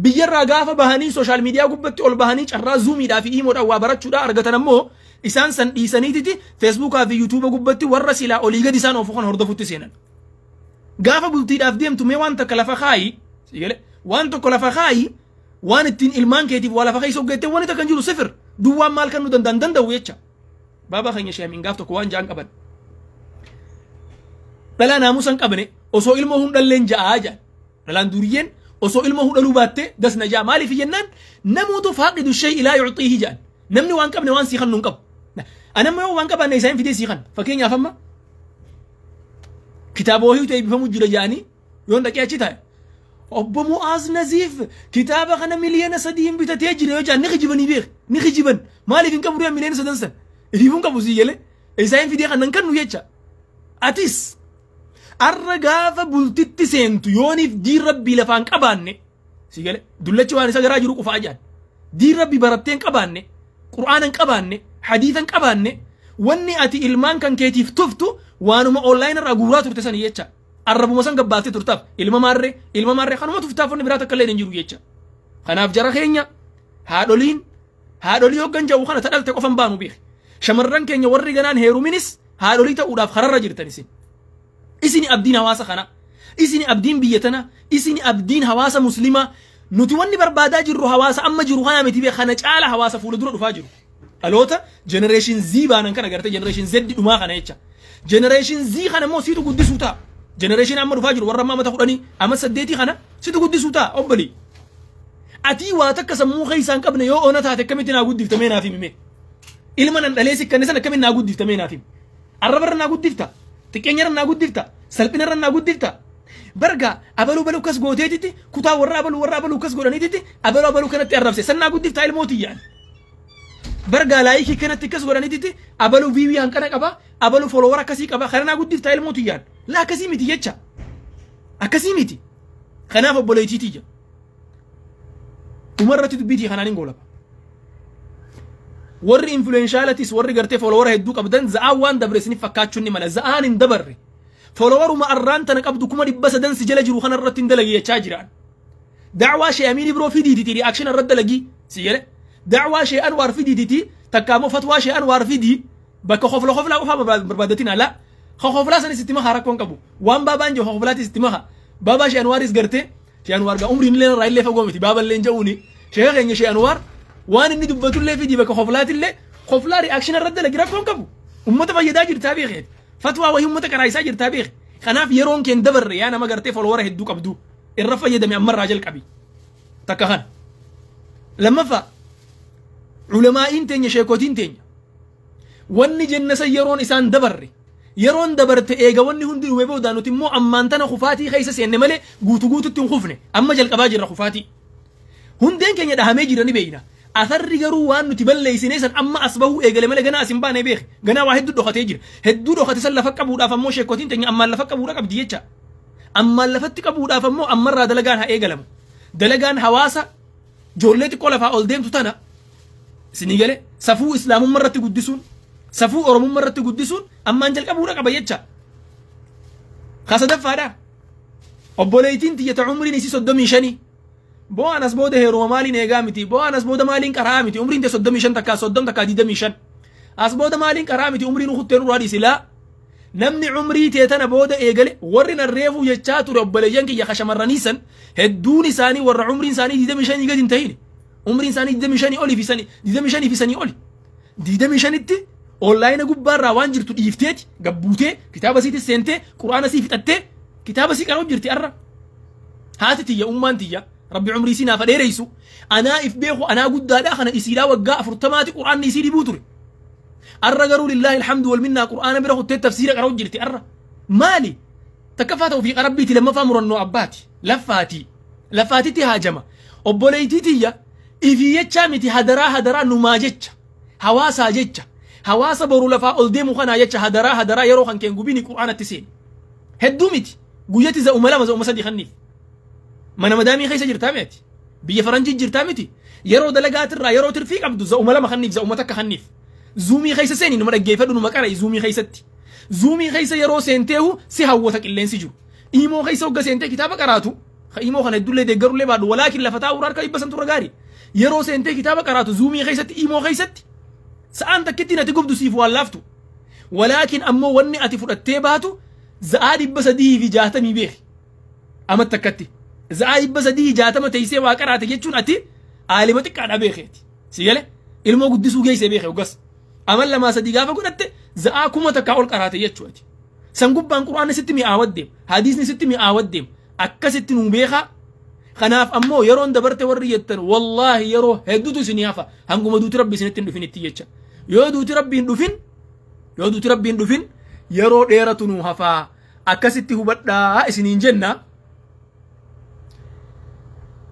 Biyyarraa gaafa bahanii sooshaal miidiyaa gubbatti ol bahanii carraa zuumiidhaa fi iimoodhaan waa barachuudhaa argatan ammoo isaan san dhiisaniititi feesbuukaa fi yuutuuba gubbatti warra silaa olii gadi isaan oofu kan hordofutti seenan. Gaafa bultiidhaaf deemtu mee waan takka lafa kaayi waan tokko lafa kaayi waan ittiin ilmaan keetiif waa lafa keessa hoggeettee wanni takka hin jiru sifir duwwaan maal kan nu danda'an danda'u jecha. Baabaa keenya sheemiin gaaf tokko waan ja'an qaban. Dhalaa naamusa hin qabne osoo ilmoo hun dhalleen ja'aa ja'an. Dhalaan duriyyeen osoo ilmoo hun dhaluu baatte dasna ja'a maaliif jennaan namoota faaqidu shay ilaa yucxiihi ja'an. Namni waan qabne waan sii kan nu hin qabu. Anamma yoo waan qabaanne isaan fidee sii kan fakkeenyaaf amma kitaaba wahii ta'e eebbifamu jira ja'anii yoon dhaqee achi taa'e. Obbo Mu'aaz Naziif kitaaba kana 3 miliyoona bitatee jira yoo ja'an ni kijibanii beek ni kijiban maaliif hin qabu 3 miliyoona san ifiifuu hin qabu sii galee isaan fidee kanan kannu jecha. Atis arra gaafa bultitti seentu yooniif diin rabbii lafaan qabaanne si gale dullachi waan isa garaa jiru qufaa jaan diin rabbii barattee hin qabaanne qur'aana hin qabaanne hadiisa hin qabaanne wanni ati ilmaan kan keetiif tuftu waanuma online irraa guuraa turte sani jecha arrabuma san gabbaaftee turtaaf ilma maarree kanuma tuftaaf wanni biraa takka illee hin jiru jecha. Kanaaf jara keenya haadholiin haadholii hoggan ja'u kana tadhalte qofan baanu beeki. Shamarran keenya warri ganaan heeruminis haadholii ta'uudhaaf kararra jirtan isin. Isini abdiin hawaasa kana isini abdiin biyya tana isini abdiin hawaasa muslimaa. Nuti wanni barbaadaa jirru hawaasa amma jiru kana miti bee kana caala hawaasa fuula dura dhufaa jiru dhaloota generation Z baanan kana gartee generation Z dhumaa kana jecha. Generation Z kana immoo siitu guddisuu ta'a. Generation amma dhufaa jiru warra amma amata 10 amma 8 kana siitu guddisuu ta'a. Obboli atii waa takka sammuu keessaa hin qabne yoo ona taate akkamitti naa guddiftamee naaf himi? Ilma nan dhalee sikkanne san akkamitti naa guddiftamee naaf himi? Arrabarra naa guddifta, xiqqeenyarra naa guddifta, salphinarra naa guddifta. Barga abaluu baluu kas gooteetitti kutaa warra abaluu warra abaluu kas godhaniititti abaluu abaluu kanatti arrabse san naa guddiftaa ilmootiyyaan. Barga laayikii kanatti akkas godhaniititti abaluu view hanqana qaba, abaluu follower akkasii qaba, kana naa guddiftaa ilmootiyyaan. Laa akkasii miti jecha, akkasii miti. Kanaaf obboleettiitiyya dhumarratti dubbiitii kanaan hin goolaba. Warri influentialatis warri gartee follower hedduu qabdan za'aan waan dabre isinif fakkaachuun ni mala. Za'aan hin dabarre. Followeruma arraan tana qabdu 300,000 si jala jiru kana irratti hin dalagi jechaa jiraan. Dacwaa shee Amiin Ibroo fidiititi reaction irratti dalagi si jedhe. Dacwaa shee Anwaar fidiititi takka ammoo fatwaa shee Anwaar fidii bakka kofla koflaa qofaa barbaadatin ala koflaa sanis itti makaa rakkoon qabu. Waan baabaan jiru koflaatis itti makaa. Baabaa shee Anwaaris gartee shee Anwaar gaa umriin illee irraa illee fagoo miti baaba illee hin ja'uuni. Sheeka keenya shee Anwaar waan inni dubbatullee fidii bakka koflaatillee koflaa reaction irratti dalagi rakkoon qabu. Ummata fayyadaa jirtaa beekeeti. Fatwaa wayii ummata qaraayisaa jirtaa beeke. Kanaaf yeroon keen dabarre yaa nama gartee follower hedduu qabdu irra fayyadame ammarraa jalqabi. Takka kana. Lammaffaa culamaa'iin teenya sheekotiin teenya wanni jenna san yeroon isaan dabarre yeroon dabarte eega wanni hundi dhume booda nuti immoo ammaan tana kufaatii keessa seenne malee guutu guututti hin kufne amma jalqabaa jirra kufaatii. Hundeen keenya dhahamee jira ni beeyna. Atharri garuu waan nuti balleessine san amma as bahuu eegale malee ganaa as hin baane beek. Ganaa waa hedduu dhokatee jira. Hedduu dhokate san lafa qabuudhaaf ammoo sheekotiin teenya ammaan lafa qabuudha qabdi jecha. Ammaan lafatti qabuudhaaf ammoo ammarraa dalagaan haa eegalamu. Dalagaan hawaasa ijoollee xiqqoo lafaa ol deemtu tana isinii galee safuu islaamummaa irratti guddisuun safuu oromummaa irratti guddisuun ammaan jalqabuudha qaba jecha. Ka sadaffaadha. Obboleettiin tiyyata umriin isii 35 Bo'aan as booda heeruma maaliin eegaa miti. Bo'aan as booda maaliin qaraa miti. Umriin tee 35 takkaa 30 takkaa 25. As booda maaliin qaraa miti umriin ukutteen urraa dhiisilaa. Namni umrii tee tana booda eegale warri narreefuu jechaa ture obboleeyyan kiyya kashamarranii san hedduun isaanii warra umriin isaanii 25 gadi hin ta'in. Umriin isaanii 25 olii fi 25 fi sanii oli. 25tti onlaayina gubbaarraa waan jirtu dhiifteeti gabbuutee kitaaba siitis seentee quraana sii fixattee kitaaba sii qara'u jirti arra. Haati tiyya ummaan tiyya rabbi umrii sii naaf dheereysu anaa if beeku anaa guddaadhaa kana isiidhaa waggaa 40 quraanni isii dhibuu ture. Arra garuu lillaahi alhamdu wal minnaa quraana bira kuttee tafsiira qara'u jirti arra. Maali? Takkaffaa tawfiiqa rabbiiti lammaffaa murannoo abbaati. Laffaati. Laffaatitti haajama. Obboleeytii tiyya ifii jechaa miti hadaraa hadaraa numaa jecha. Hawaasaa jecha. Hawaasa boru lafaa ol deemu kanaa jecha hadaraa hadaraa yeroo kan keen gubini quraanatti seeni. Hedduu miti. Guyyatti za'uma 2 za'uma 3 kanniif. Mana madaamii keessa jirtaa miti. Biyya faranjii jirtaa miti. Yeroo dalagaatirraa yeroo tirfii qabdu za'uma 2 kanniif za'uma 1 kanniif. Zuumii keessa seeni numa dhaggeeffadhu numa qara'i zuumii keessatti. Zuumii keessa yeroo seenteehu si hawwata qilleensi jiru. Imoo keessa hogga seentee kitaaba qaraatu. Imoo kana heddullee deeggarullee baadhu walaakin lafa taa'uu harka 500 turre gaarii. Yeroo seentee kitaaba qaraatu zuumii keessatti imoo keessatti sa'aan takkittiin ati gubdu siif waan laaftu. Walaakin ammoo wanni ati fudhattee baatu za'aa 360 beeki. Amma takkatti. Za'aa 360 teessee waa qaraate jechuun ati aalima xiqqaadha beekeeti. Si gale ilmoo guddisuu geessee beeke hoggas. Amal 2 3 gaafa godhatte za'aa 1000 ol qaraate jechuuti. San gubbaan quraanni sitti mi'aawwat deema. Hadiisni sitti mi'aawwat deema. Akkasitti nuu beekaa. Kanaaf ammoo yeroon dabarte warri jettan wallaahi yeroo hedduutu isinii hafa. Hanguma duuti rabbi isinitti hin dhufin itti jecha. Yoo duuti rabbi hin dhufin, yoo duuti rabbi hin dhufin yeroo dheeratu nuu hafaa. Akkasitti hubadhaa isiniin jenna.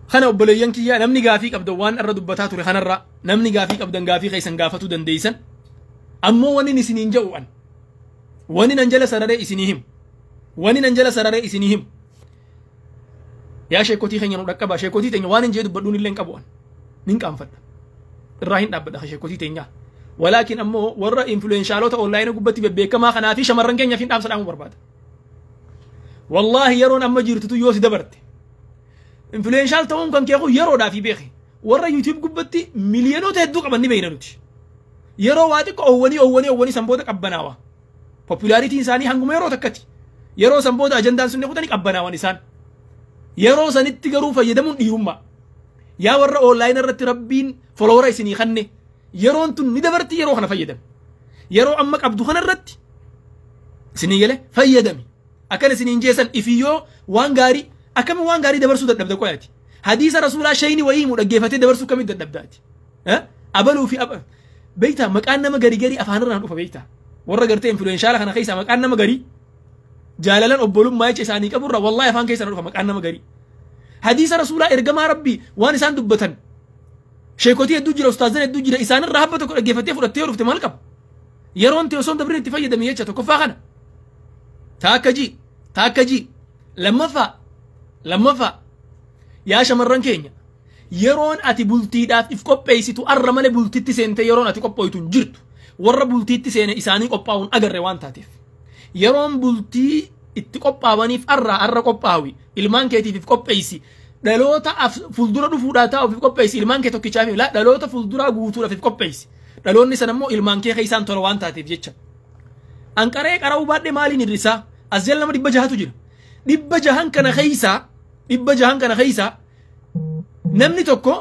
Kana obboleeyyan kiyyaa namni gaafii qabdan waan irra dubbataa ture kanarra namni gaafii qabdan gaafii keessan gaafatuu dandeessan. Ammoo wanni isiniin jedhu an. Wanni nan jala sararee isinii himu. Wanni nan jala sararee isinii himu. Yaa sheekotii keenya nu dhaqqaba. Sheekotii teenya waan hin jee dubbadhuun illee hin qabu an. Nin qaanfadha. Irraa hin dhaabbadha sheekotii teenyaa. Walaakin ammoo warra influenshaalota onlaayina gubbatti bebbeekamaa kanaa fi shamarran keenyaaf hin dhaamsa dhaamuu barbaada. Wallaahi yeroon amma jirtutu yoo si dabarte. Influenshaal ta'uun kan keeku yeroodhaaf beeki. Warra YouTube gubbatti miliyoonota hedduu qaban ni beekna nuti. Yeroo waa xiqqoo owwanii owwanii owwanii san booda qabbanaawa. Populaaritiin isaanii hanguma yeroo takkati. Yeroo san booda ajandaan sun kutanii qabbanaawan isaan. Yeroo sanitti garuu fayyadamuun dhiirummaa. Yaa warra onlaayina irratti rabbiin folowera isinii kanne yeroon tun ni dabarti yeroo kana fayyadami. Yeroo amma qabdu kana irratti isinii gale fayyadami. Akkana isiniin jeessan ifiyyoo waan gaarii akkami waan gaarii dabarsuu dadhabda qoyaati. Hadiisa rasuulaa shayni wayii himu dhaggeeffatee dabarsuu kamitti dadhabdaati. Abaluu fi beektaa maqaan nama garii garii afaanirraan dhufa beektaa. Warra gartee influenshaala kana keessaa maqaan nama garii jaalalan obbolummaa jecha isaanii qaburra wallaahi afaan keessaa dhufa maqaan nama garii. Hadiisa rasuulaa ergamaa rabbii waan isaan dubbatan sheekotii hedduu jira ustaazan hedduu jira isaanirraa habba tokko dhaggeeffattee fudhattee dhufte maal qaba? Yeroon ta'e osoo hin dabrin itti fayyadame jecha tokkoffaa kana. Taakka ji taakka ji lammaffaa yaa shamarran keenya yeroon ati bultiidhaaf if qopheessitu arra malee bultiitti seente yeroon ati qophooytu hin jirtu. Warra bultiitti seene isaanii qophaa'uun agarre waan taateef. Yeroon bultii itti qophaa'aniif arra qophaawi ilmaan keetiif if qopheessi. Dhaloota fuuldura dhufuudhaa taa'uuf if qopheessi ilmaan kee tokkichaaf laa dhaloota fuulduraa guutuudhaaf if qopheessi. Dhaloonni sana immoo ilmaan kee keessaan tola waan taateef jecha. Anqaree qara'uu baadhee maaliin hir'isaa? As jala nama 600 jira. 600 kana keessaa 600 kana keessaa namni tokko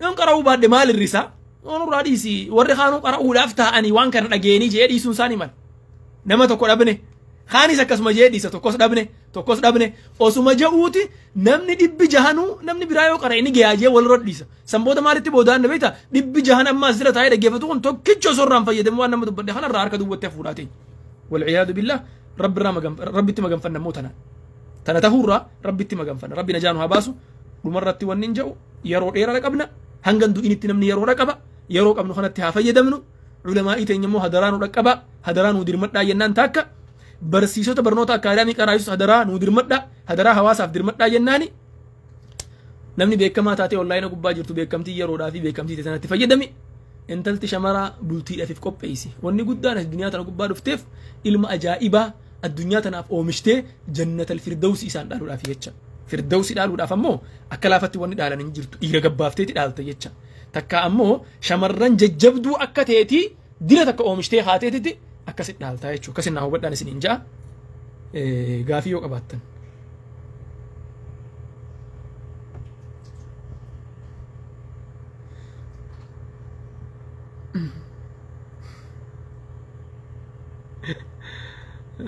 yoon qara'uu baadhee maal hir'isaa? Onurraa dhiisi warri kaanuu qara'uudhaaf taa'anii waan kana dhageenii jee dhiisuun isaanii mala. Nama tokko dhabne kaanis akkasuma jee dhiisa tokkos dhabne osuma ja'uuti namni 600 namni biraa yoo qara'e ni gayaa jee walirra dhiisa. San booda maalitti boodaan na beektaa 600 amma as jira taa'ee dhaggeeffatu kun tokkicha osoo irraan fayyadamu waan nama dubbadhe kanarraa harka duwwattee fuudhaa ta'e. Walciyaadu billah rabbitti maganfanna immoo tana. Tana tahuurraa rabbitti maganfanna rabbi najaa nu haa baasu dhumarratti wanni hin jedhu yeroo dheeraa qabna hangan du'initti namni yeroo qaba yeroo qabnu kanatti haa fayyadamnu. Culamaa'ii teenya immoo hadaraa nu dhaqqaba hadaraa nu dirmadhaa jennaan taakka barsiisota barnoota akaadaamii qaraayisus hadaraa nu dirmadhaa hadaraa hawaasaaf dirmadhaa jennaani namni beekamaa taatee onlaayina gubbaa jirtu beekamtii yeroodhaa fi beekamtii sanatti fayyadami. Intalti shamaraa bultiidhaaf qopheessi. Wanni guddaan addunyaa tana gubbaa dhufteef ilma ajaa'ibaa addunyaa tanaaf oomishtee jannatal firdawsi isaan dhaaluudhaaf jecha. Firdawsi dhaaluudhaaf ammoo akka laafatti wanni dhaalan hin jirtu dhiira gabbaafteeti dhaalta jecha. Takka ammoo shamarran jajjabduu akka ta'eeti dira takka oomishtee haateetitti akkasit dhaaltaa jechuudha. Akkasin naa hubadhaan isin hin ja'a. Gaafii yoo qabaattan.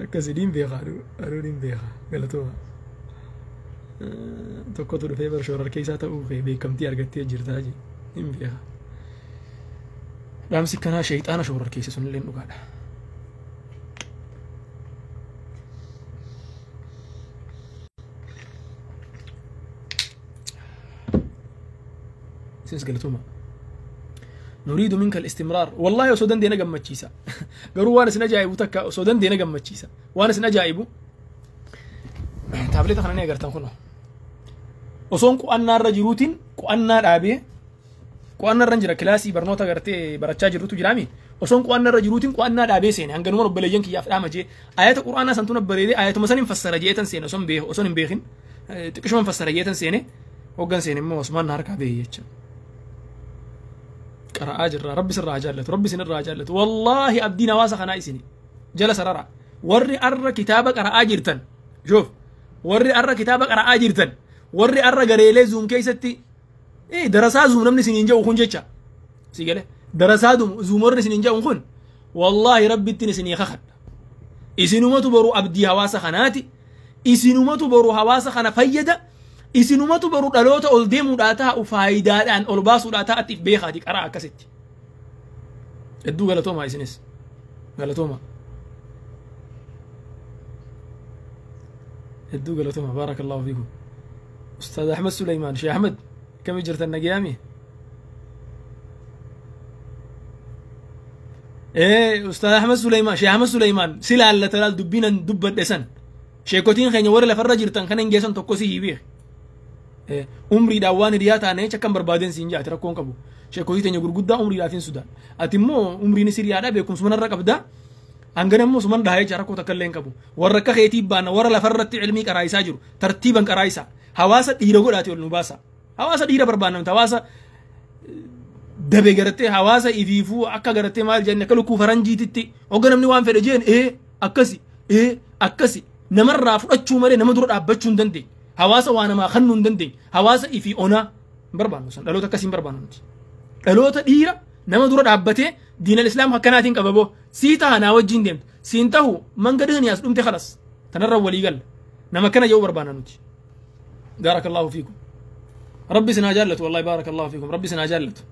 Akkasiin beekaa aduun hin beekaa galatooma. Tokkotu dhufee barshoorar keessaa ta'uu beekamtii argattee jirtaa jee hin beekaa. Dhaamsi kanaa sheexaana shoorar keessa sunillee dhugaadha. Isinis galatooma. نريد منك الاستمرار والله osoo dandeena gammachiisa garuu waan isin ajaa'ibu takka osoo dandeena gammachiisa waan isin ajaa'ibu taabileeta kana ni agartan kunoo osoon qu'annaa irra jiruutiin qu'annaa dhaabee qu'annaa irra jira kilaasii barnoota gartee barachaa jirrutu jiraami osoon qu'annaa irra jiruutiin qu'annaa dhaabee seene hanganuma obboleeyyan kiyyaaf dhaama jee ayata qur'aanaa santuun bareedee ayatuma san hin fassara jeetan seene osoon hin beekin xiqqishuma hin fassara jeetan seene hoggan seene immoo osumaan na harkaa beeye jecha. قرأ أجر ربي سر رجالته ربي سن رجالته والله أبدينا واسخ أنا إسني جلس ررع وري أر كتابك قرأ أجرتن شوف وري أر كتابك قرأ أجرتن وري أر قريلة زوم كيستي إيه درسا زوم نمني سنين جو خون جتشا سيجله درسا زوم ورني سنين جو خون والله ربي التني سنين خخد إسنو ما تبرو أبدي هواسخ أناتي إسنو ما تبرو هواسخ أنا فيدا isinumatu baru dhaloota ol deemuudhaa taa'u faayidaadhaan ol baasuudhaa taa'atiif beekaati qaraa akkasitti. Hedduu galatooma isinis. Galatooma. Hedduu galatooma baarakallahu fiikum. Ustaaz Ahmed Suleymaan Sheekh Ahmed kami jirtan nagayaami? Ustaaz Ahmed Suleymaan Sheekh Ahmed Suleymaan si laallata laal dubbiinan dubbadhe san. Sheekotiin keenya warra lafarra jirtan kan hin geessan tokko si hiibeek. Umriidhaan waan hiriyaa taane jecha kan barbaadeen siin jaati rakkoon qabu. Sheekotii teenya gurguddaa umriidhaaf hin sudaan. Ati immoo umriin hiriyaadha beekumsuma narra qabda. Hangana immoo suman dhahaa jecha rakkoo takka illee hin qabu. Warra akka keetii baana warra lafarratti ilmii qaraayisaa jiru tartiiban qaraayisaa. Hawaasa dhiira godhaati ol nu baasa. Hawaasa dhiira barbaanna miti hawaasa dabe garattee hawaasa ifiifuu akka garattee maal jenne akka lukkuu faranjiititti hogga namni waan fedhe jeen akkasi akkasi namarraa fudhachuu malee nama dura dhaabbachuu hin dandeenye. Hawaasa waa namaa kennuu hin dandeenye. Hawaasa ifii onaa hin barbaannu san dhaloota akkasii hin barbaannu nuti. Dhaloota dhiira nama dura dhaabbatee diinal islaam akkanaatiin qababoo sii taha naa wajjin deemtu siin tahu mangadeen as dhumte khalas tanarra walii galla nama akkana jedhu barbaanna nuti. Baarakallahu fiikum. Rabbi isin haa jaallatu wallahi baarakallahu fiikum rabbi isin haa jaallatu.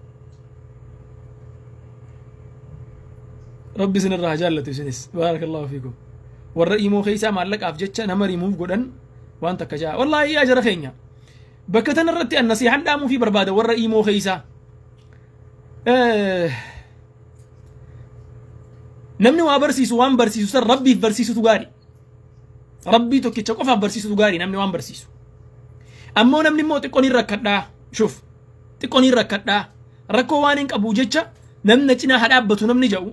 Rabbi isin irraa haa jaallatu isinis baarakallahu fiikum. Warra imoo keessaa maallaqaaf jecha nama rimuuf godhan waan takka jaa wallahi yaa jara keenya bakka tan irratti an nasiihan dhaamuu fi barbaada warra imoo keessaa namni waa barsiisu waan barsiisu san rabbiif barsiisutu gaarii rabbii tokkicha qofaaf barsiisutu gaarii namni waan barsiisu ammoo namni immoo xiqqoon hin rakkadhaa shuf xiqqoon hin rakkadhaa rakkoo waan hin qabu jecha namni cinaa haa dhaabbatu namni jedhu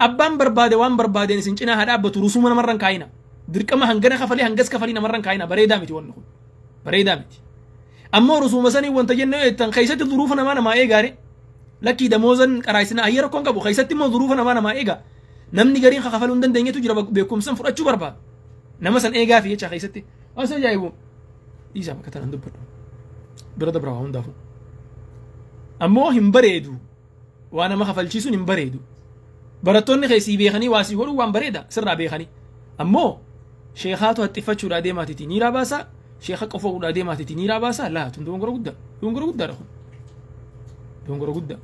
abbaan barbaade waan barbaadeen isin cinaa haa dhaabbatu rusuma namarran kaayina dirqama hangana kafalee hangas kafalii namarran kaayina bareedaa miti wanni kun bareedaa miti ammoo rusuma sanii wanta jennee jettan keessatti duruufa namaa namaa eegaare lakkii damoozan qaraayisina ayya rakkoon qabu keessatti immoo duruufa namaa namaa eega namni gariin kafaluu hin dandeenyetu jira beekumsan fudhachuu barbaada nama san eegaa fi jecha keessatti as ajaa'ibu dhiisaa bakka tanaan dubbadhu bira dabra waa hundaafuu ammoo hin bareedu waa nama kafalchiisuun hin bareedu barattoonni keessii beekanii waasii godhuu waan bareeda sirraa beekanii ammoo sheekaatu haxxifachuudhaa deemaatiiti niiraa baasaa sheeka qofa deemaatiiti niiraa baasaa laa tun dogongora guddaa dogongora guddaadha kun dogongora guddaa.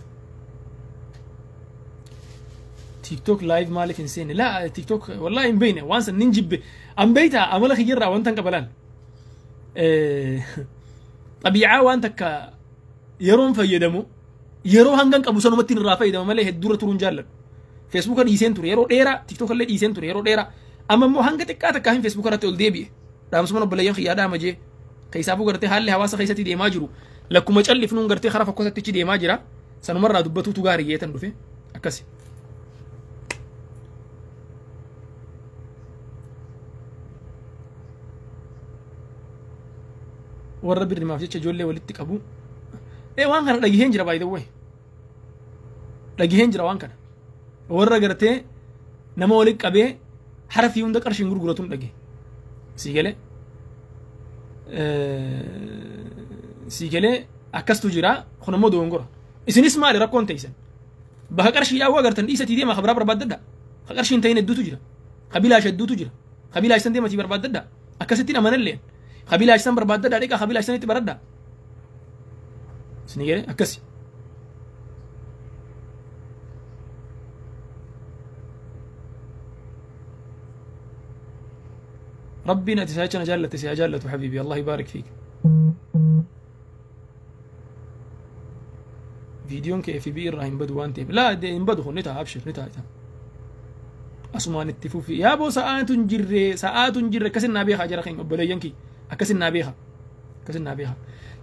TikTok live maaliif hin seenne laa TikTok wallahi hin beekne waan san nin jibbe an beeyta amala kiyyarraa wanta hin qabalaan xabiicaa waan takka yeroon fayyadamu yeroo hangan qabu sanumatti irraa fayyadama malee hedduurra turuun jaalladhu. Facebooka dhiiseen ture yeroo dheeraa TikTok illee dhiiseen ture yeroo dheeraa amma immoo hanga xiqqaa takkaa hin Facebook irratti ol deebi'e dhaamsuma obboleeyyan kiyyaa dhaama jee keessaafuu gartee haalli hawaasa keessatti deemaa jiru lakkuma callifnuun gartee karaa fokkotatti deemaa jira sanumarraa dubbatuutu gaarii yeetan dhufe akkasi. Warra birrimaaf jecha ijoollee walitti qabu. Waan kana dhagiheen jira, by the way. Dhagiheen jira waan kana. Warra gartee nama walitti qabee harafii hunda qarshiin gurguratuun dhage. Sii galee? Sii galee? Akkastu jira, kun ammoo dogongora. Isinis maali rakkoon teessan? Bakka qarshii yaa'uu agartan dhiisatii deema, kabiraa barbaaddadha. Ka qarshiin ta'in hedduutu jira. Ka bilaash hedduutu jira. Ka bilaash san deematii barbaaddadha. Akkasittiin amanalleen. Ka bilaash san barbaaddadha, dhiqaa ka bilaash sanitti baradha. Isinii galee? Akkasi. Rabbiin ati isaa jecha na jaallatte si haa jaallatu, حبيبي، الله يبارك فيك. Viidiyoon kee FB irraa hin badu waan ta'eef, laa, hin badu kun, ni ta'a, abshir, ni ta'a. Asumaan itti fufi yaa boo, sa'aatu hin jirre, sa'aatu hin jirre. Akkasin naa beekaa, jara keenya, obboleeyyan kiyya, akkasin naa beekaa, akkasin naa beekaa.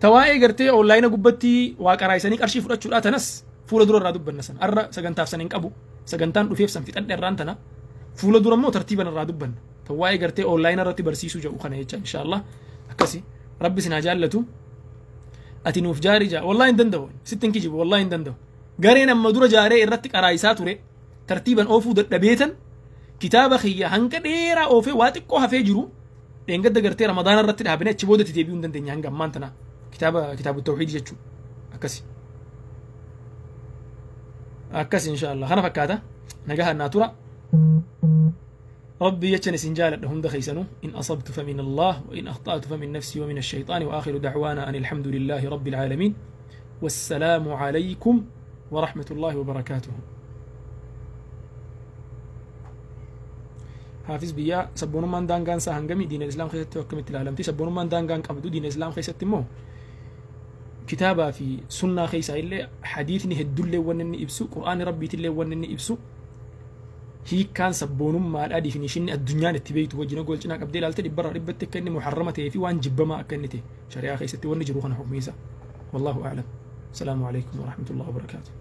Tawaa'ee gartee onlaayina gubbatti waa qaraayisanii qarshii fudhachuudha, tanas fuula dura irraa dubbanna. San arra sagantaaf san hin qabu, sagantaan dhufeef san fixadhe. Irraan tana fuula dura immoo tartiiban irraa dubbanna, tawaa'ee gartee onlaayina irratti barsiisuu jedhu kana jecha, inshaallah. Akkasi, rabbi sinaa jaallatu. Ati nuuf jaarii jaa, wallahi hin danda'u, sitti hin kijibu, wallahi hin danda'u. Gareen amma dura jaaree irratti qaraayisaa ture tartiiban oofuu dadhabeetan kitaaba kiyya hanga dheeraa oofee waa xiqqoo hafee jiru dheengadda gartee Ramadaana irratti dhaabine, achi boodatti deebi'uu hin dandeenya hanga ammaan tana kitaaba kitaabu tawxiid jechuu. Akkasi, akkas, inshaallah, kana fakkaata. Nagahaan naa tura. ربي يجن سنجال هم دخيسنو. إن أصبت فمن الله وإن أخطأت فمن نفسي ومن الشيطان، وآخر دعوانا أن الحمد لله رب العالمين، والسلام عليكم ورحمة الله وبركاته. Hafiz biyyaa, sabboonummaan daangaan isaa hangamii? Diina islaam keessatti akkamitti ilaalamti sabboonummaan? Daangaan qabdu. Diina islaam keessatti immoo kitaabaa fi sunnaa keessaa illee hadiisni heddullee wanni inni ibsu, qur'aanni rabbiitillee wanni inni ibsu, hiikkaan sabboonummaadhaa, definitionni addunyaan itti beektu wajjin gool cinaa qabdee ilaalte, dhibbarraa dhibbatti akka inni muharrama ta'ee fi waan jibbamaa akka inni ta'e shari'aa keessatti wanni jiru kana hukmiisa. والله أعلم. السلام عليكم ورحمة الله وبركاته.